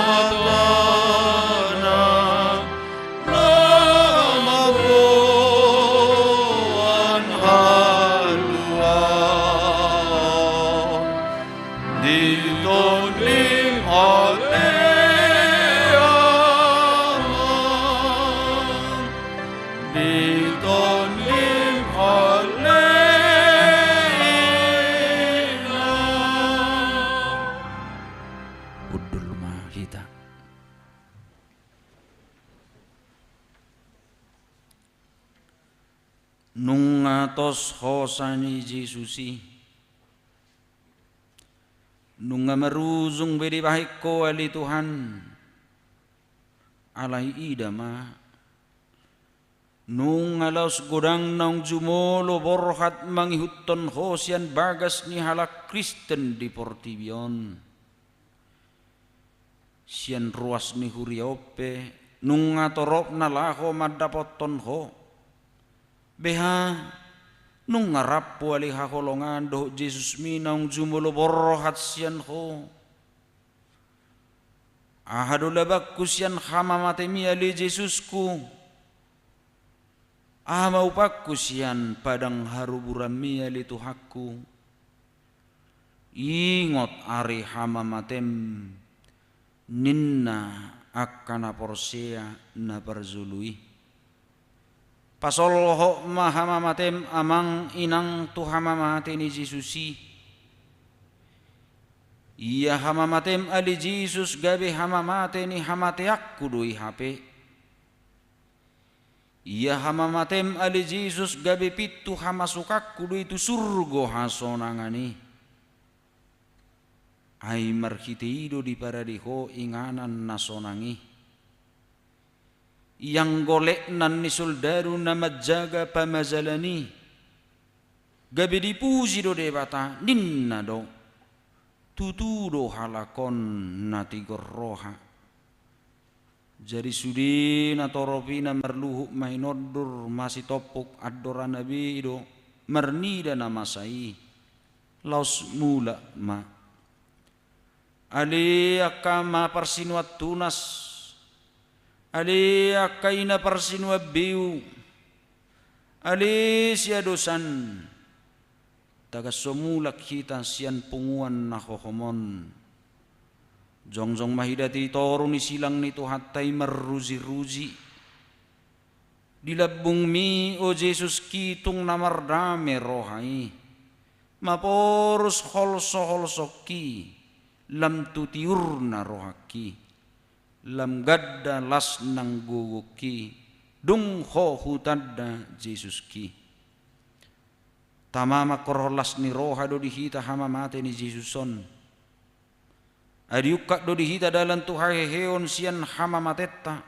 matana na mamboan haluaon di Tondim ale Ama. Di Tondim ale Inang. Hundul ma hita. Nunga tos hosa ni Jesus i. Nunga marujung be dibahen ho ale Tuhan. Alai ida ma. Nunga laos godang naung jumolo borhat mangihuthon ho sian bagas ni halak Kristen di portibi on. Sian ruas ni huria on pe, nunga torop na laho mandapothon ho. Beha, nunga rap ale haholongan dohot Jesusmi naung jumolo borhat sian ho. Aha do labangku sian hamamatem i ale Jesusku? Aha ma upangku sian padang haruburanmi ale Tuhanku? Ingot ari hamamatem, ninna angka na porsea na parjolo i. Pasolhot ma hamamatem amang inang tu hamamate ni Jesus i. Ia hamamatem ale Jesus gabe hamamate ni hamateanku do i hape. Ia hamamatem ale Jesus gabe pintu hamasukanku do i tu surgo hasonangan i. Ai marhite i do diparade ho inganan na sonang i. Ianggo letnan ni soldadu na manjaga pamajalan i. Gabe dipuji do Debata, ninna do. Tutu do halak on na tigor roha. Jadi sude na torop i na marluhut ma hinondur, masitompuk andorana be i do, marnida na masa i. Laos mulak ma. Ale angka ama parsinuan tunas, ale angka ina parsinuan beu, ale siadosan, tagan so mulak hita sian punguan na hohom on. Jongjong ma hita di toru ni silang ni Tuhanta i marrujiruji. Di lambungmi, o Jesus, tung na mardame roha i. Maporus holsoholsongki, lam tu tiurna rohangki. Lam ganda las nang gogongki, dung ho hutanda Jesuski. Tama mangkorhon las ni roha do di hita hamamate ni Jesus on. Ai diungkap do di hita dalan tu haheheon sian hamamatenta,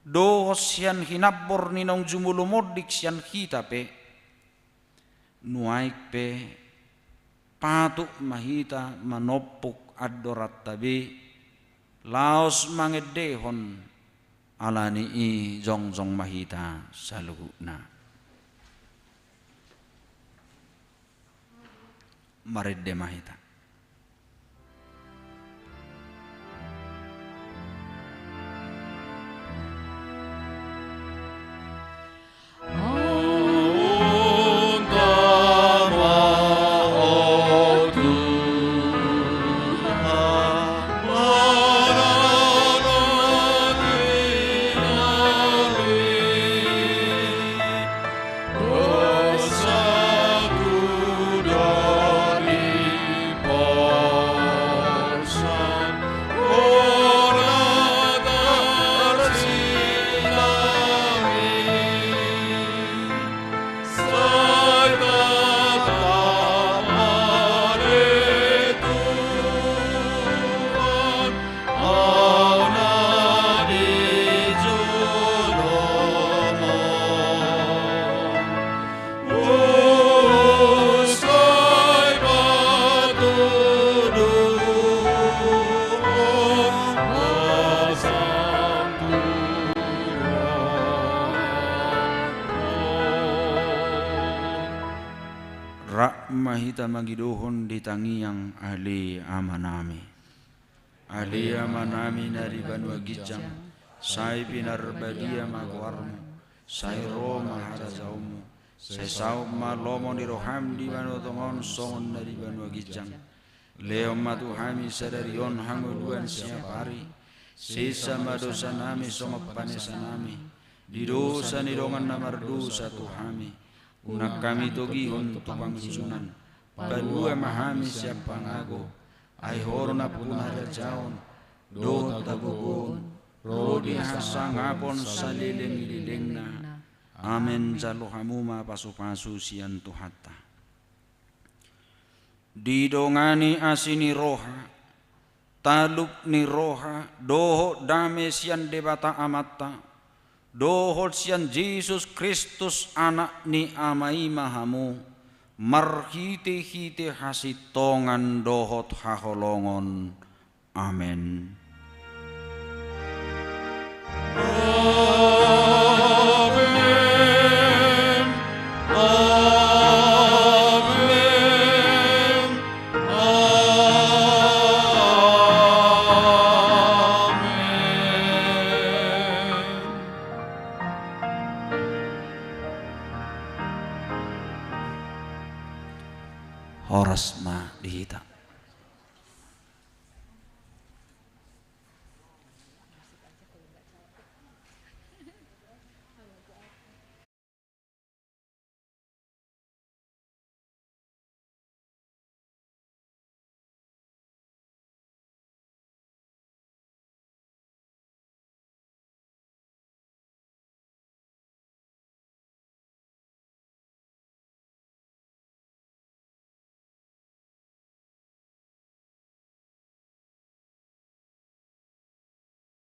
dohot sian hinambor ni naung jumolo monding sian hita pe. Nuaeng pe patut ma hita manompuk andoranta be, laos mangendehon. Ala ni i jongjong ma hita saluhutna. Marende ma hita. ma hita mangidohon di tangiang Ale Amanami. Ale Amanami na di banua ginjang, sai pinarbadia ma goarmu, sai ro ma harajaonmu, sai saut ma lomo ni roham di banua tonga on songon na di banua ginjang. Lehon ma tu hami sadari on hangoluan siapari, sesa ma dosanami songon panesanami di dosa ni dongan na mardosa tu hami. Unang hami togihon tu pangunjunan, palua ma hami sian pangago. Ai Ho do nampuna harajaon dohot hagogoon ro di hasangapon saleleng ni lelengna. Amen. Jalo hamu ma pasupasu sian Tuhanta. Didongani asi ni roha, talup ni roha dohot dame sian Debata Amanta dohot sian Jesus Kristus Anak ni Ama i ma hamu, marhitehite hasintongan dohot haholongon. Amen. Amen. Amen. Amen. Horas ma di hita.